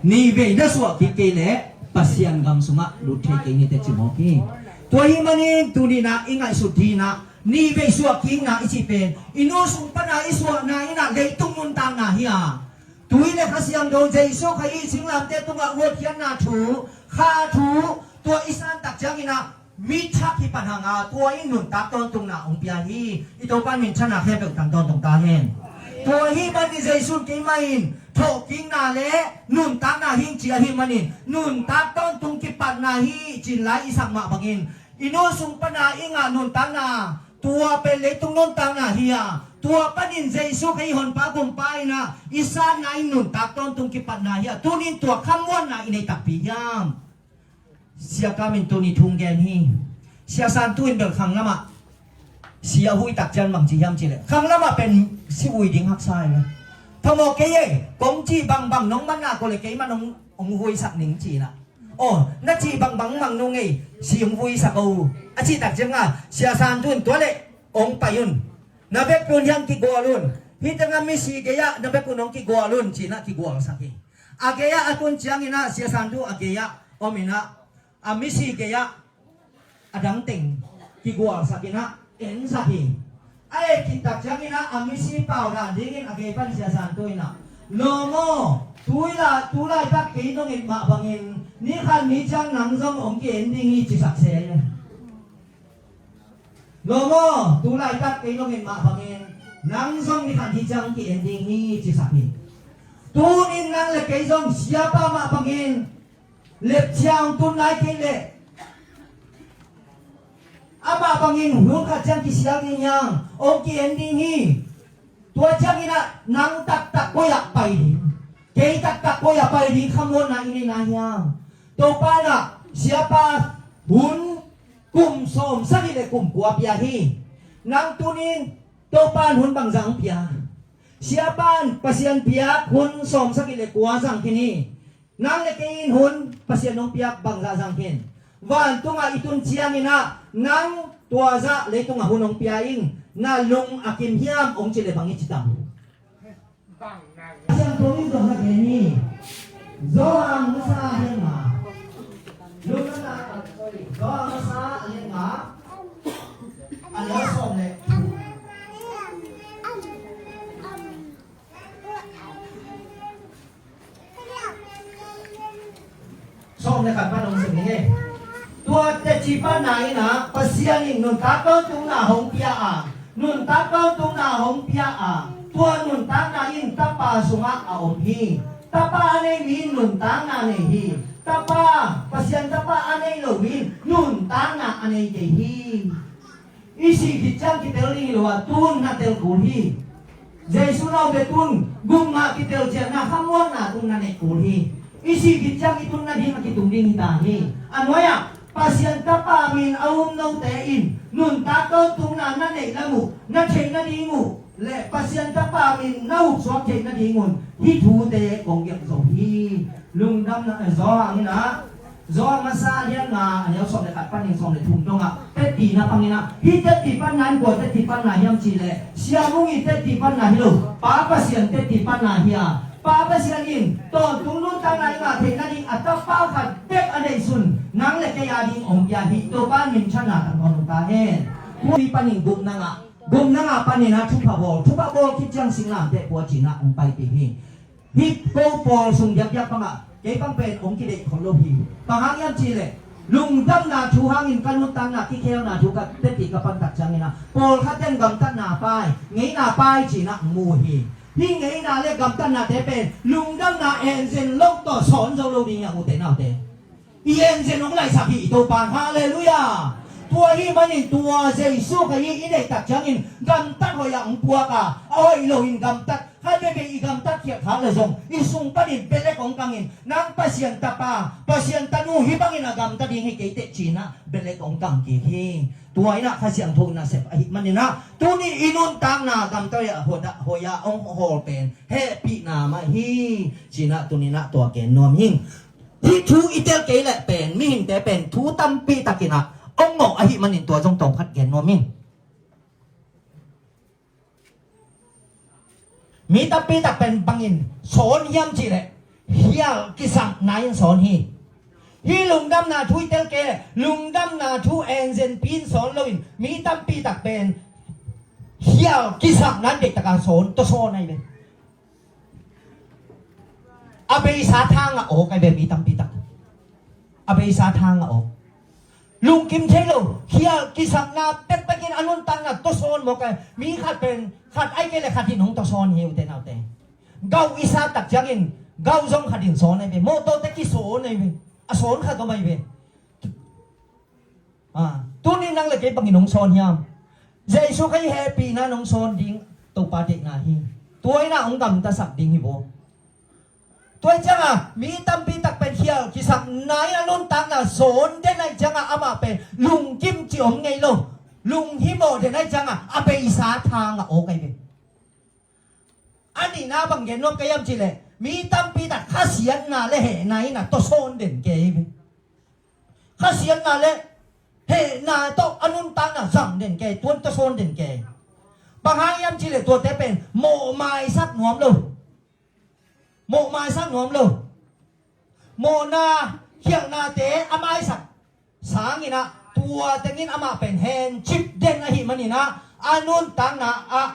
Nih vei na suah kik kei leh Pasian gam sungah lut thei kei ni teh ci mawk hi. Tua ahih manin tuni-in ah i ngaihsut ding in ah, nih vei suah kikna i cih pen i nu sung pan a i suahna in ah leitung nuntakna hi a, tui le Kha Siangtho, Jesu Khazih singlamteh tungah hotkhiatna thu, kha thu, tua i san tak ciangin ah mi thak hi pan hang a, tua in nuntak tawntungna hong pia hi. I Topa in minthanna khempeuh tang tawntung ta hen. Tua ahih manin Jesu in keimah in thawhkikna le nuntakna hi ing ci ahih manin, nuntak tawntung kipatna hi ci-in la i sak mah bangin, i nu sung pan a i ngah nuntakna, tua pen leitung nuntakna hi a, tua panin Jesu Khazih Honpa Gumpa in ah i sanna in nuntak tawntung kipatna hi a, tuni-in tua khamuanna i nei takpi hiam? Sia Kam in tuni thu hong gen hi. Sia Santu in bel khang lamah si a hui tak ciang bang ci hiam cih leh, khang lamah pen si hui ding haksa hi. Phamawh kei e, kong cih bangbang nong manna ko leh keimah nong hong huisak ning ci-in ah. Aw, na cih bangbang mang nung ei, si hong huisak o, a cih tak ciangah Sia Santu in tua leh hong pai un. Na vekpi un hiang kigual un. Hih tengah misi gei-ah na vekpi un hong kigual un ci-in ah kigualsak hi. A gei-ah a tun ciangin ah Sia Santu a gei-ah om in ah, a misi gei-ah a dang teng kigualsak in ah ensak hi. A et khit tak ciangin ah a misi pau dan dingin a gei pan Sia Santu in ah, "Lawm aw, tu lai, tu laitak kei nong et mah bangin ni khat ni ciang nang zong hong ki-en ding hi," cisak se. "Lawm aw, tu laitak kei nong et mah bangin nang zong ni khat ni ciang ki-en ding hi," cisak hi. Tu-in nang le kei zong siapa mah bangin lepcia hong tun lai kei leh, amah bangin hun khat ciang kisial ding hiang, hong ki-en ding hi. Tua ciangin ah nang taktak koi-ah pai ding, kei taktak koi-ah pai ding khamuanna i neihna hiam? Topa in ah siapa hun kum sawmsagih le kum kua pia hi. Nang tuni-in Topa in hun bangzah hong pia? Siapa in Pasian piak hun sawmsagih le kua zang khin hi. Nang le kei in hun Pasian hong piak bangzah zang khin? Vantungah i tun ciangin ah nang tua zah leitungah hun hong pia ing. Na lung a kim hiam hong cih leh bang i ci tam? Pasian kong in zong na gen hi. Johan masa hiam ma? Lungdamna, sorry, Johan Sawm le khat pan hong sim ni. Tua teci panna in ah Pasian in nuntak tawntungna hong pia a, nuntak tawntungna hong pia a, tua nuntakna in Tapa sungah a om hi. Tapa a nei mi in nuntakna nei hi. Tapa, Pasian Tapa a nei lo mi in nuntakna a nei kei hi. I sih khit ciang kitel ding hi lo a, tun na tel kul hi. Jesu naute tun gupna kitel ciangin khamuanna tun na neih kul hi. I sih khit ciang i tun nading a kitung ding hi ta hi. A nuai-ah Pasian Tapa min a um note in nuntak tawntungna na neih lam uh, na theih nading uh le Pasian Tapa min na upsuak theih nadingun hih thute kong gelh zo hi. Lungdamna, eh, Johan in ah, Johan masa lian nga, a neu sawm le khat panin sawm le thum dongah, tetti na pangin ah, hih tetti panna in kua tetti panna hiam cih leh, Sia Mung i tetti panna hi lo, Pa Pasian tetti panna hi a, Pa Pasian in tawntung nuntakna i ngah theih nading a Tapa khat bek a neihsun nang le kei a ding hong pia hi. Topa minthanna tangtawng ta hen. Tua panin gupna ngah, gupna ngah panin ah thupha bawl, thupha bawl khit ciang singlamteh pua cih ah hong paipih hi. Hih ko pawl sung diakdiak bangah kei bang pen hong kideih khol lo hi. Bang hang hiam cih leh lungdamna thu hangin ka nuntakna kikhelna thu ka tetti ka pantak ciangin ah pawlkhat ten gamtatna pai, ngeina pai cih ah mu hi. Hih ngeina le gamtatnate pen lungdamna engine lo tawh sawn zo lo ding hi a, ute naute. I engine hong laisak hi i Topa. Halleluiah. Tua ahih manin tua Jesu Khazih i deihtak ciangin gamtat hoih ah hong puak a, a hoih loin gamtat khat veivei i gamtat khiat kha le zong i sung panin belek hong kangin, nang Pasian Tapa, Pasian Tanu hih bangin a gamta ding hi kei teh cih ah belek hong kang kik hi. Tua in ah Kha Siangtho in a sep ahih manin ah tuni i nuntakna gamta hoih ah, hoih ah hong hawl pen hehpihna mah hi. Cih ah tuni in ah tua gen nuam ing. Hih thu i tel kei leh pen mihingte pen thu tampi takin ah hong mawh ahih manin tua zong tawm khat gen nuam ing. Mi tampi tak pen bangin sawn hiam cih leh hial kisakna in sawn hi. Hih lungdamna thu i tel kei leh lungdamna thu engine pi in sawn loin mi tampi tak pen hial kisakna in deihtak a sawn, tawsawn ahi ve. A beisa thang a awk ahi ve mi tampi tak. A beisa thang a awk. Lungkim thei lo, khial kisakna pekpek in a nuntakna tawsawn mawk ahi. Mi khat pen khat ahih kei leh khat in hong tawsawn hi, ute naute. Gauh i sat tak ciangin gauh zong khat in sawn ahi ve. Mawtawte kisawn ahi ve. A sawn khat om ahi ve. Ah, tuni nang le kei bangin hong sawn hiam? Jesu Khazih hehpihna in hong sawn ding Topa deihna hi. Tua in ah hong gamtasak ding hi vaw. Tua hi ciangin mi tampi tak pen khial kisakna in a nuntakna sawn den ahih ciangin amah pen lungkim cih om ngei lo. Lunghimawh den ahih ciangin a beisa thang a awk ahi ve. A nihna bang gen nuam ka hiam cih leh mi tampi tak khasiatna le hehna in a tawsawn den kei hi ve. Khasiatna le hehna tawh a nuntakna zang den kei, tuan tawsawn den kei. Bang hang hiam cih leh tuate pen mawh maisak nuam lo. Mawh maisak nuam lo. Mawhna khialhnate a maisak sangin ah tua tengin amah pen hencip den ahih manin ah a nuntakna ah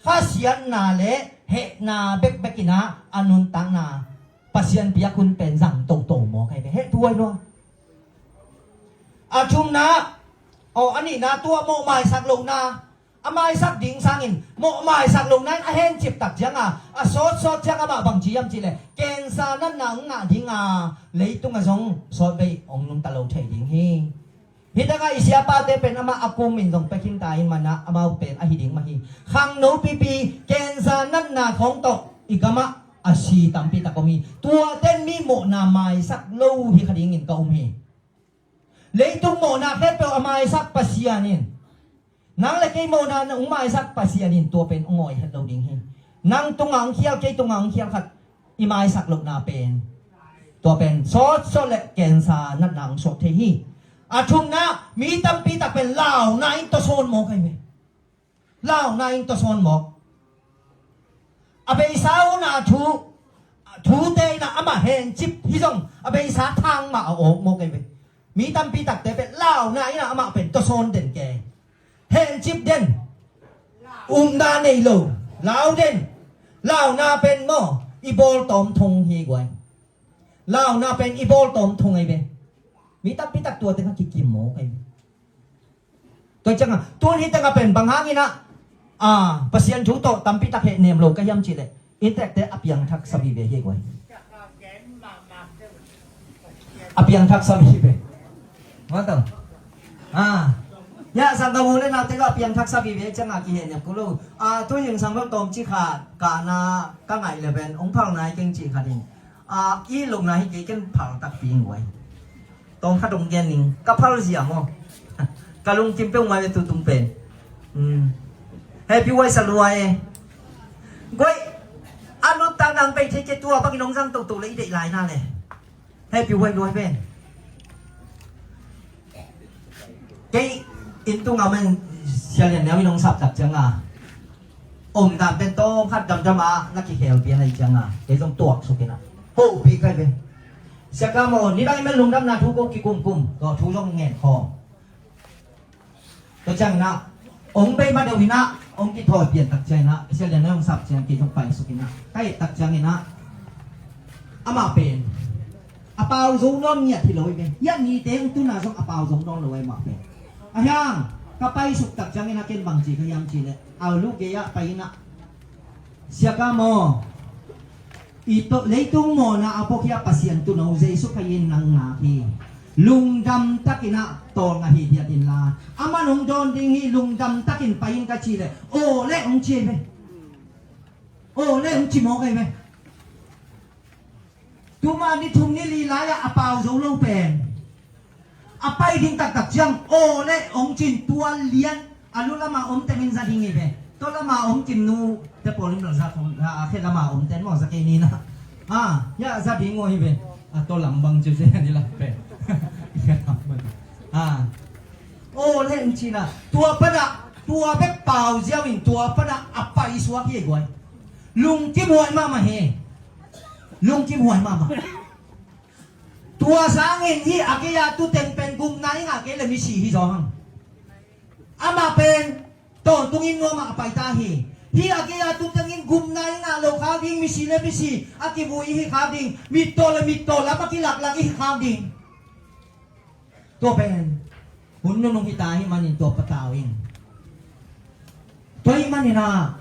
khasiatna le hehna bekbek in ah a nuntakna Pasian piak hun pen zang toto mawk ahi ve. Heh tuai lua. A thumna, aw, a nihna tua mawh maisak lohna, a maisak ding sangin mawh maisak lohna in a hencip tak ciangin a sawtsawt ciang amah bang ci hiam cih leh cancer natna hong ngah ding a, leitung ah zong sawtvei hong nungta lo thei ding hi. Hih takah i siapate pen amah a kum in zong pia khin ta in manin amau pen ahi ding mah hi. Khangno pipi cancer natna khawng tawh i gamah a si tampi tak om hi. Tuate in mi mawhna maisak lo hi kha dingin ka um hi. Leitung mawhna khempeuh a maisak Pasian in, nang le kei mawhna na hong maisak Pasian in tua pen hong awi het lo ding hi. Nang tungah hong khial, kei tungah hong khial khat i maisak lohna pen, tua pen sawtsawt le cancer natna hong suak thei hi. A thumna, mi tampi tak pen launa in tawsawn mawk ahi ve. Launa in tawsawn mawk. A beisa hun a thu, thute in ah amah hencip hi zong a beisa thang mah a awk mawk ahi ve. Mi tampi takte pen launa in ah amah pen tawsawn den kei. Hencip den. Upna nei lo. Lau den. Launa pen maw i bawl tawm thong hi guai. Launa pen i bawl tawm thong ahi ve. Mi tampi tak tua tengah kikim mawk ahi ve. Tua ciangah tun hi tengah pen bang hangin ah, ah, Pasian thu tawh tampi tak hehnem lo ka hiam cihleh, inntekte a piangthak sa vive hi guai. A piangthak sa vive. Mataw. Ah. Ya, sang ka mu le nau te lo a piangthak sa vive ciangah kihehnem kul lo. Ah, tu hing sang lo tawm ci khat kahna ka ngaih le pen ong phal nai keng ci khat in. Ah, i lukna hi kei ken phal takpi ing guai. Tawm khat ong gen ning ka phal zia maw. Ka lungkim peuhmah ve tutung pen. Hmm. Happy huai sa lua e. Guai. A nuntak nang pei thei ke tua bangin ong zang toto le i deih lai na le. Happy huai lua ve. Kei inn tung a man sia lian neu in ong sap tak ciangah. Om dan pen tawm khat damdam a na kikhel pian ahi ciangah kei zong tuak suk inah. Hopi kai ve. Siaka maw, nidang i mel lungdamna thu ko kikumkum, tua thu zong ngen khawm. Tua ciang inah, ong bei ma deuh inah, ong kithawi pian tak ciang inah, sia lian neu ong sap ciang kei zong pai suk inah. Kai tak ciang inah. Amah pen. A pau zo nawn ngiat hi lo i ve. Hiah nite ong tuna zong a pau zo nawn lo i mah pen. A hiang, ka pai suk tak ciangin a ken bang ci ka hiam ci leh. Au lu gei ah pai inah. Siaka maw. I to, leitung mawhna a pawkhia Pasian tuno Jesu Khrih in nang ngak hi. Lungdam takin ah tawlnga hi diat inla. Aman hong dawn ding hi lungdam takin pai in ka ci leh. Aw leh hong ci hi ve. Aw leh hong ci mawk ahi ve. Tuma ni thum ni li lai-ah a pau zo lo pen a pai ding taktak ciang aw le ong cin tua lian a lu lama om tengin za ding hi ve. Tua lama om kim nu te pawl in za khong a khe lama om ten maw za kei ni na. A ya za ding aw hi ve. A tua lam bang ciu se ni la pe. A aw le ong cin a tua pana tua bek pau ziau in tua pana a pai suak hi guai. Lungkim huai mahmah hi. Lungkim huai mahmah. Tua sangin hih a kei a tu teng pen gumna i ngah kei le misi hi zaw hang. Amah pen tawntungin nuamah a paita hi. Hih a kei a tu tengin gumna i ngah lo khak ding misi le misi a kivui hi khak ding. Mittaw le mittaw lam a kilaklak i hi khak ding. Tua pen hun nunung hita ahih manin tua patau in. Tua ahih manin ah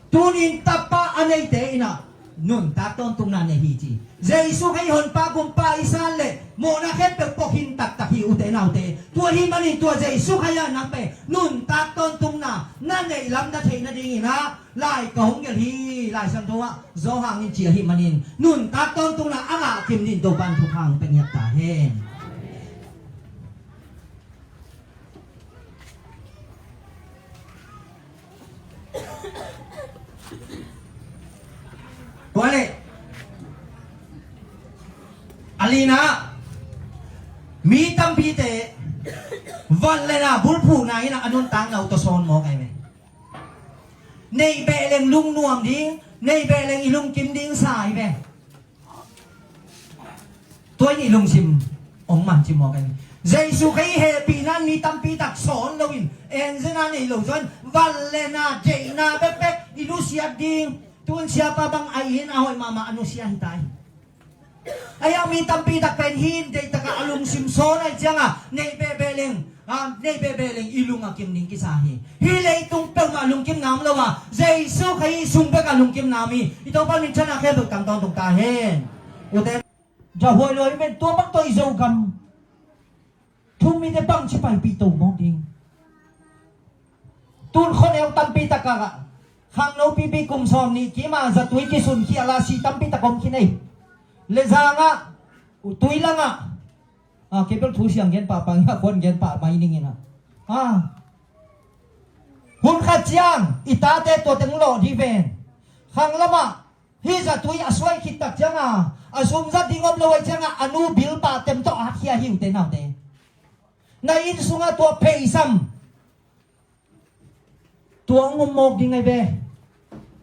tunin tapa a neite in ah nuntak tawntungna nei hi ci. Jesu hei honpa gumpa i san le mawhna khempeuh pawh hin taktak hi ute naute. Tua ahih manin tua Jesu hei a nang pen nuntak tawntungna na neih lam na theih nadingin ah Lai ka hong gelh hi, Lai Siangtho ah Johan in ci ahih manin nuntak tawntungna a ngah kim ding Topa'n thupha hong pia ngiat ta hen. Tua leh a lina mi tampite van le na bulphuhna in a nuntakna uh tawsawn mawk ahi ve. Neih behleng lungnuam ding, neih behleng i lungkim ding sa hi ve. Tua in i lungsim hong man ci mawk ahi ve. Jesu Khrih hehpihna in mi tampi tak sawn loin enzena nei lo zaw in van le na deihna bekbek i nusiat ding. Tun siapa bang a in a hoih mahmah a nusia hi ta hi. Ahi a mi tampi tak pen hin deihtakah a lungsim sawn ahi cianga neih behbehleng, a, neih behbehleng i lung a kim ding kisa hi. Hih leitung peuhmah lungkimna om lo a Jesu Khrih sung bekah lungkimna om hi. I Topa min thang a khempeuh tang tawntung ta hen. Ute. Jahuai luai men tua bang tawh i Zogam. Thu mite bangci paipih to mawk ding. Tun khuaneu tampi takah khangno pipi kum sawm nih kima zatui kisun khiala si tampi tak om khin ei. Le zangah tui langah a kei bel thu siang gen pahpah ngiah khuan gen pah mai ning inah. A hun khat ciang i tate tua teng lawh dih ven. Khang lamah hih zatui a suai khit tak cianga a sum zat ding om lo ai cianga a nu bilpah tem tawh a hatkhia hi ute naute. Na inn sungah tua pheisam tua hong um mawk ding ai ve.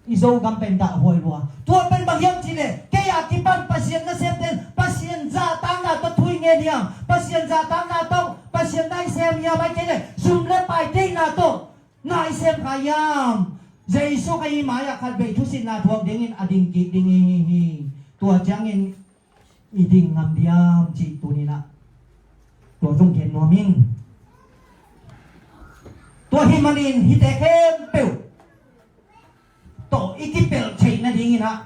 I Zogam pen dah huai lua. Tua pen bang hiam cih leh kei a kipan Pasian nasemten Pasian zahtakna tawh thu i ngen hiam? Pasian zahtakna tawh Pasian na i sem hiam ai kei leh sum le pai deihna tawh na i sem kha hiam? Jesu Khrih mai-ah khat vei thusinna thuak dingin a ding kik ding hi hi. Tua ciangin i ding ngam diam cih tuni-in ah tua zong gen nuam ing. Tua ahih manin hihte khempeuh tawh i kipelh theih nadingin ah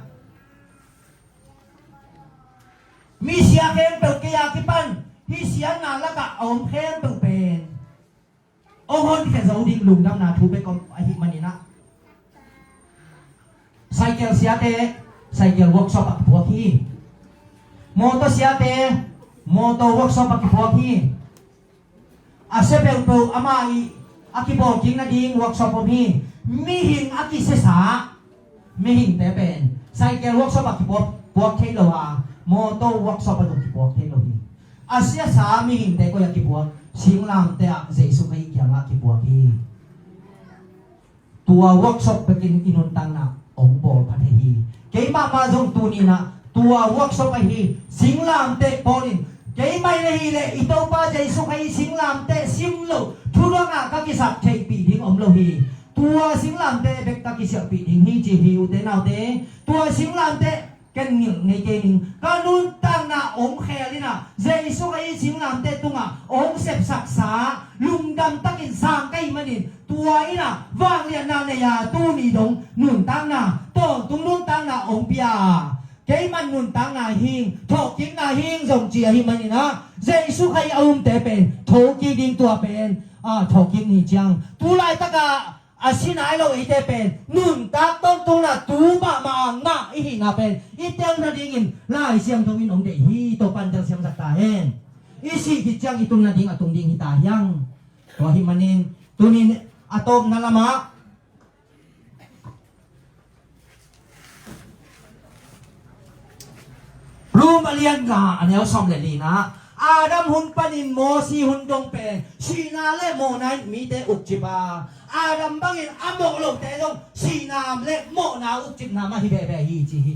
misia khempeuh, kei a kipan hih siatna lakah a om khempeuh pen hong honkhia zo ding lungdamna thu bek om ahih manin ah, cycle siate cycle workshop ah kipuak hi. Motor siate motor workshop ah kipuak hi. A sia peuhpeuh amah ii a kibawl kik nading workshop om hi. Mihing a kisiasa mihingte pen cycle workshop ah kipuak, puak thei lo a, motor workshop ah zong kipuak thei lo hi. A siasa mihingte koi ah kipuak? Singlamteh ah Jesu Khazih kiangah kipuak hi. Tua workshop bekin i nuntakna hong bawl pha thei hi. Keimah mah zong tuni-in ah tua workshop ahi singlamteh bawl in, keimah in ahih leh i Topa Jesu Khazih singlamteh sim loh thudang ah ka kisialhpih ding om lo hi. Tua singlamteh bek ka kisialhpih ding hi ci hi, ute naute. Tua singlamteh ken ngilh ngei kei ning. Ka nuntakna hong khel in ah Jesu Khazih singlamteh tungah hong sepsaksa lungdam takin sang ka hih manin tua in ah vangliatna nei a, tuni dong nuntakna, tawntung nuntakna hong pia. Keimah nuntakna hi ing, thawhkikna hi ing zong ci ahih manin ah Jesu Khazih a umte pen thokik ding, tua pen ah thawhkik ni ciang. Tu laitakah a si nai lo eite pen nuntak tawntungna tu mahmah ngah i hihna pen i tel nadingin Lai Siangtho in hong deih hi. Topa'n telsiam sak ta hen. I sih khit ciang i tung nading a tung ding hi ta hiang. Tua ahih manin tuni-in a tawpna lamah Rom a lian nga a neu sawm le li-na, Adam hun panin Mosi hun dong pen sihna le mawhna in mite ukcip a, Adam bangin a mawh lote zong sihna le mawhna ukcipna mah hi veve hi ci hi.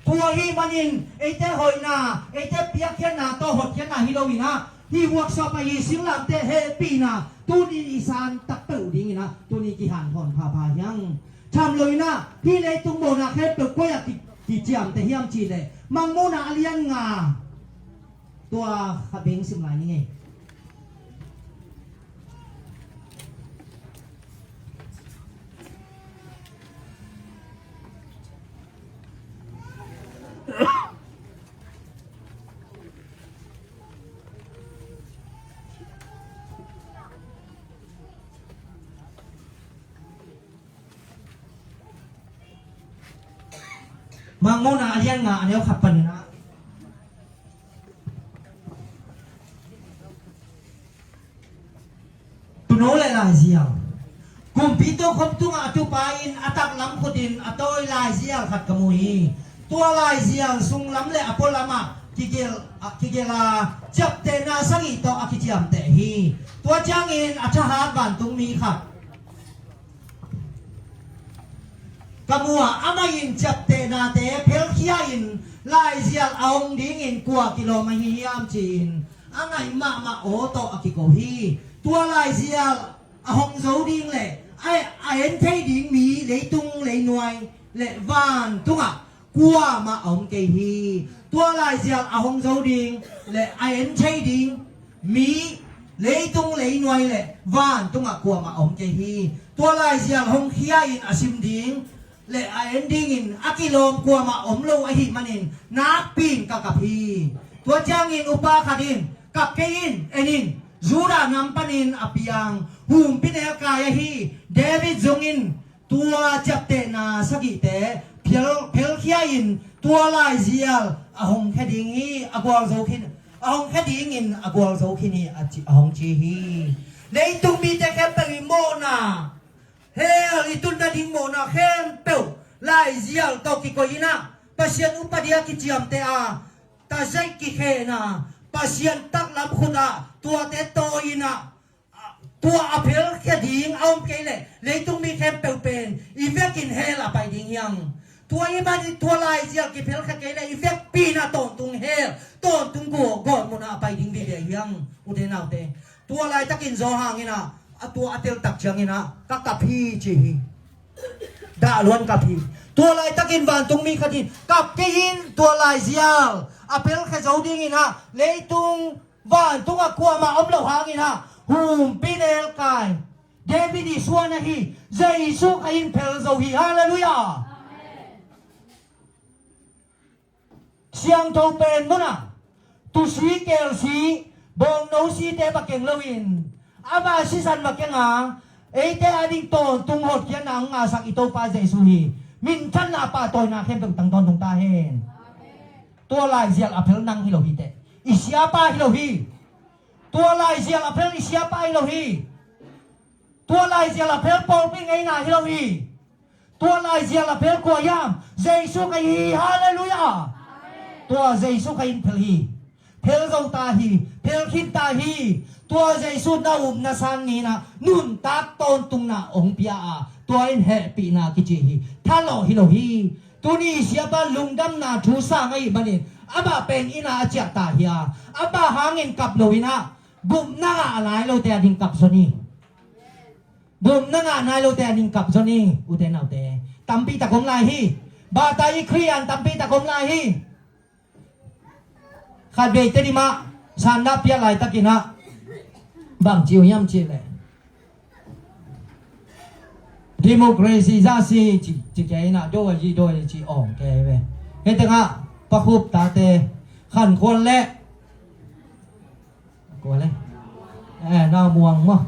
Tua ahih manin eite hoihna, eite piakkhiatna tawh hotkhiatna hi lo-in ah, hih workshop ahi singlamteh hehpihna tuni-in i san takpeuh dingin ah tuni kihanthawn phapha hiang. Tham lo-in ah hih leitung mawhna khempeuh koi ah ki, kiciamteh hiam cih leh, Mangmuhna a lian nga, tua kha beng sim lai ni ngei. Mangmuhna a lian nga a neu khat panin ah, Tuuno le laizial. Kumpi tokhom tungah a tupa in a taklam khutin a tawi laizial khat ka mu hi. Tua laizial sunglam le a pualamah kigel, a, kigel a, ciaptehna sagih tawh a kiciamteh hi. Tua ciangin a thahat vantungmi khat ka mu a, amah in ciaptehnate phelkhia-in laizial a hong dingin kua kilawm ahi hiam ci-in a ngaih mahmah aw tawh a kiko hi. Tua laizial a hong zo ding le a, a en thei ding mi, leitung leinuai le vantungah kuamah a om kei hi. Tua laizial a hong zo ding le a en thei ding mi, leitung leinuai le vantungah kuamah a om kei hi. Tua laizial hong khia-in a sim ding le a en dingin a kilawm kuamah om lo ahih manin nakpi-in ka kap hi. Tua ciangin upa khat in, "Kap kei in, en in, Judah nam panin a piang, humpinelkai ahi David zong in tua ciaptehna sagihte phel, phelkhia-in tua laizial a hong khia ding hi, a gualzo khin, a hong khia dingin a gualzo khin hi," a ci, a hong ci hi. Leitung mite khempeuh i mawhna, hell i tun nading mawhna khempeuh laizial tawh kikoih in ah, Pasian upadi a kiciamteh a, tazaih kikhehna, Pasian taklam khut ah tuate tawi in ah, tua a phelkhia ding a om kei leh leitung mi khempeuh pen i vekin hell a pai ding hiang. Tua ahih manin tua laizial kiphelkhia kei leh i vekpi-in ah tawntung hell, tawntung gawh, gawhmunah a pai ding veve hiang, ute naute. Tua laitakin Johan in ah, a tua a teltak ciangin ah, "Ka kap hi," ci hi. Dah luan kap hi. Tua laitakin vantung mi khat in kap kei in, tua laizial a pelkhia zo dingin ah, leitung vantung ah kuamah om lo hangin ah, humpi nelkai David ii suan ahi Jesu Khazih in phel zo hi. Halleluiah. Siangtho pen munah tusi, kelsi, bawngno site va keng loin, ama sisan va kenga, eite ading tawntung hotkhiatna hong ngahsak i Topa Jesu hi. Minthanna, pahtawina khempeuh tang tawntung ta hen. Tua laizial a phel nang hi lo hi teh. I siapa hi lo hi. Tua laizial a phel i siapa hi lo hi. Tua laizial a phel pawlpi ngeina hi lo hi. Tua laizial a phel kua hiam? Jesu Khazih hi. Halleluiah. Tua Jesu Khazih in phel hi. Phel zo ta hi. Phel khin ta hi. Tua Jesu na upna sang ni-in ah nuntak tawntungna hong pia a, tua in hehpihna kici hi. Thalawh hi lo hi. Tuni siapa lungdamna thu sang ahih manin amah pen inn ah a ciah ta hi a, amah hangin kap lo-in ah, gupna ngah a nai lote ading kap zaw ni. Gupna ngah a nai lote ading kap zaw ni, ute naute. Tampi tak om lai hi. Bata i Khristian tampi tak om lai hi. Khat vei Tedim ah sanna piak laitakin ah, bang ci uh hiam cih leh, democracy zasi ci, ci kei in ah, do a yi do a yi ci awng kei ve. Hei tengah Pa Khup tate Khan Khual le, kua le, eh, Nau Muang maw,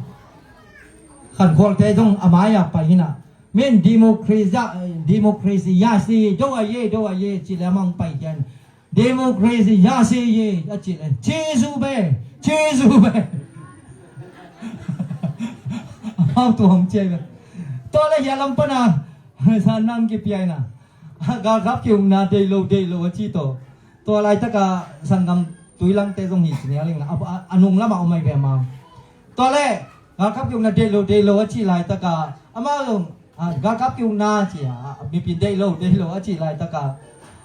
Khan Khual te zong a mai-ah pai hi in ah, min democracy, democracy zasi do a yi do a yi ci le mang pai kian. Democracy zasi ye a cih le, Jesu be, Jesu be. Amau tuam cia be. Tua le hia lam pana sanna kipia ina, galkap kiukna deih lo, deih lo a ci tawh. Tua laitaka sanggam Tuilangte zong hi ci ni a ling a, a, a nung lama om ai be amau. Tua le galkap kiukna deih lo, deih lo a ci laitaka amau zong, a, galkap kiukna ci a, a, mipi deih lo, deih lo a ci laitaka,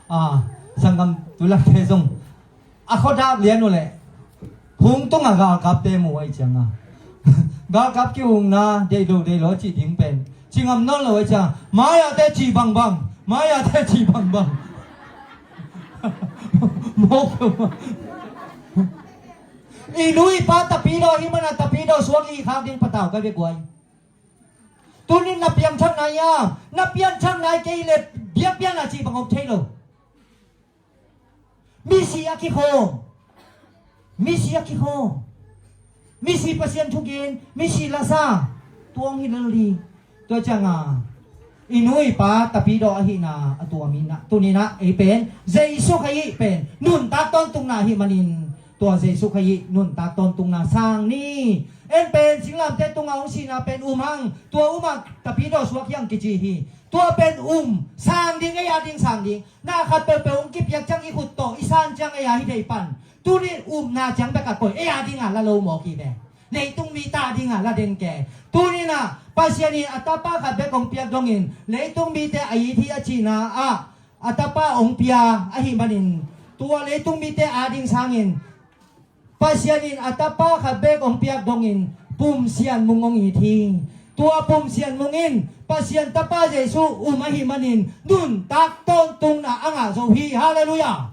a, sanggam Tuilangte zong a khuadap lian uh leh phung tunga galkapte mu ai cianga galkap kiukna deih lo, deih lo a ci ding pen ci ngam nawn lo ai cianga, mai-ate ci bangbang, mai-ate ci bangbang. Mawk lo. I nu i pa tapidaw hi mana tapidaw suak i khak ding patau ka vek uai. Tunin na piangthakna ia, na piangthakna i kei le biakpiakna cih bang om thei lo. Misi a kikhawm, misi a kikhawm, misi Pasian thugen, misi lasa, tuang hi lel ding. Tua cianga i nu i pa tapidaw ahihna a tuam inah tuninah ei pen Jesu Khazih pen nuntak tawntungna ahih manin, tua Jesu Khazih nuntak tawntungna sang ni. En pen singlamte tunga hong sihna pen um hang, tua umah tapidaw suak hiang kici hi. Tua pen um, sang ding, ei a ding sang ding. Na khat peuhpeuh hong kipiak ciang i khut tawh i san ciang ei a hi thei pan. Tuni upna ciang bek a koih, ei a dinga la lo mawk hi ve. Leitung mite a dinga la den ke. Tuninah Pasian in a tapa khat bek hong piak dongin leitung mite a it hi a cihna ah a tapa hong pia ahih manin, tua leitung mite a ding sangin Pasian in a tapa khat bek hong piak dongin pumsian mung hong it hi. Tua pumsian mung in Pasian tapa Jesu um ahih manin nuntak tawntungna a ngah zo hi. Halleluiah.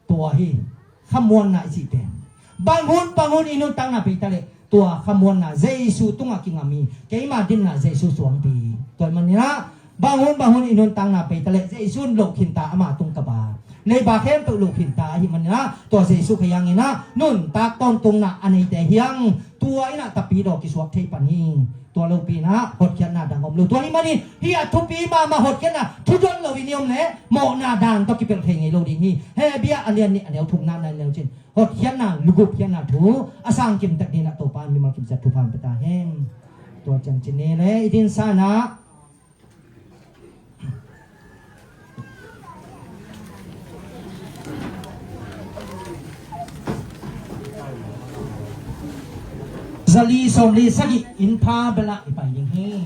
Tua hi khamuanna i cih pen. Bang hun bang hun i nuntakna pei ta leh tua khamuanna Jesu tungah kingam hi. Keima dinna Jesu suangpi. Tua ahih maninah bang hun bang hun i nuntakna pei ta leh Jesu in loh khinta, ama tung ka ba. Leiba khempeuh loh khinta ahih maninah tua Jesu Khazih hianginah nuntak tawntungna a neite hiang. Tua inah tapidaw kisuak thei pan hi. Tua lopi inah hotkhiatna dang om lo. Tua ahih manin hih a thupi mahmah hotkhiatna thu don lo in i om leh mawhna dan tawh kipelh thei ngei lo ding hi. Hebru a lian nih a neu thumna na i neu cin hotkhiatna, lugupkhiatna thu a sang kimtek dinah Topa in mimal kimsiat thupha hong pia ta hen. Tua ciang cin ni le i dinsa inah zali sawmli sagih inn pha belah i pai ding hi.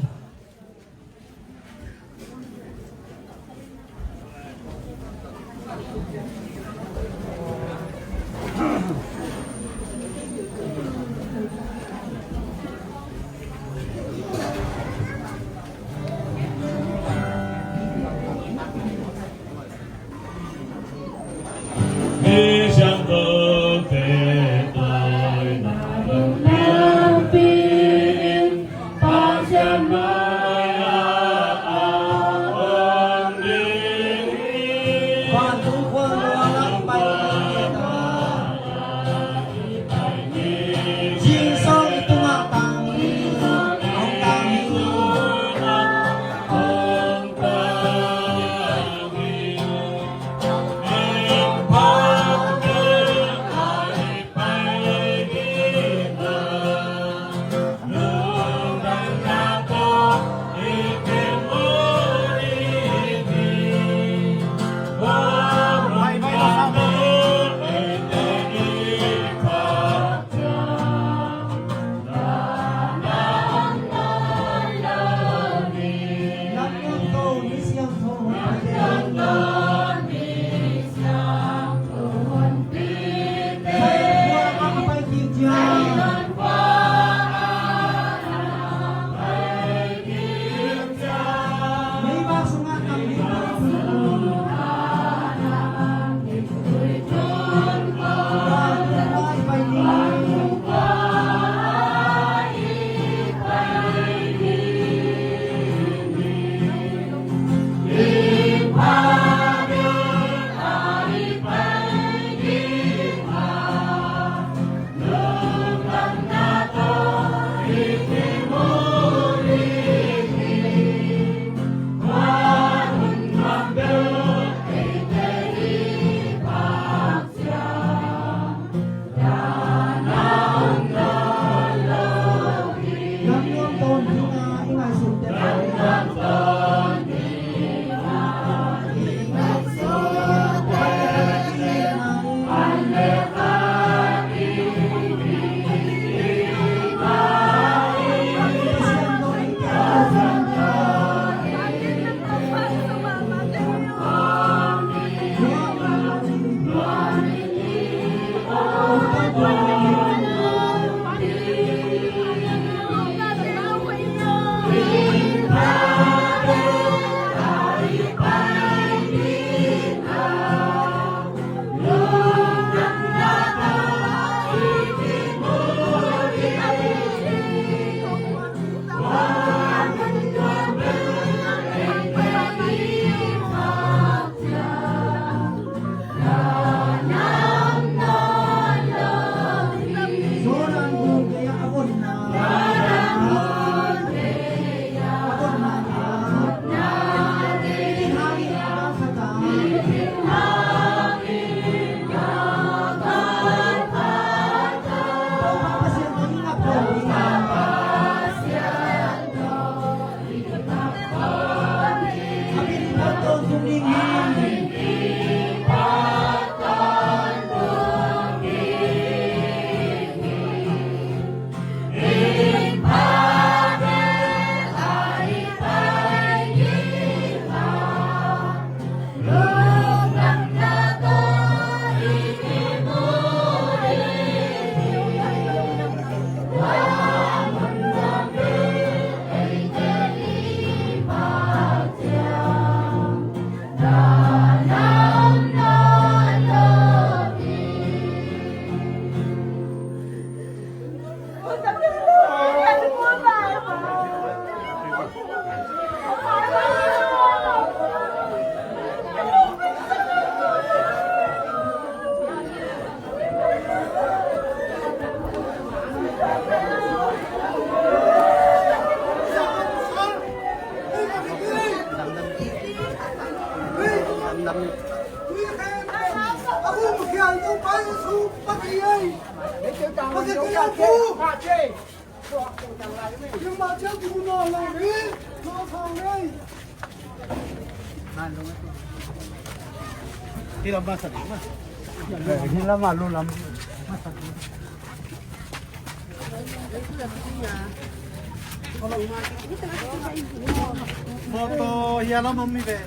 Photo hiah lam om ni ve.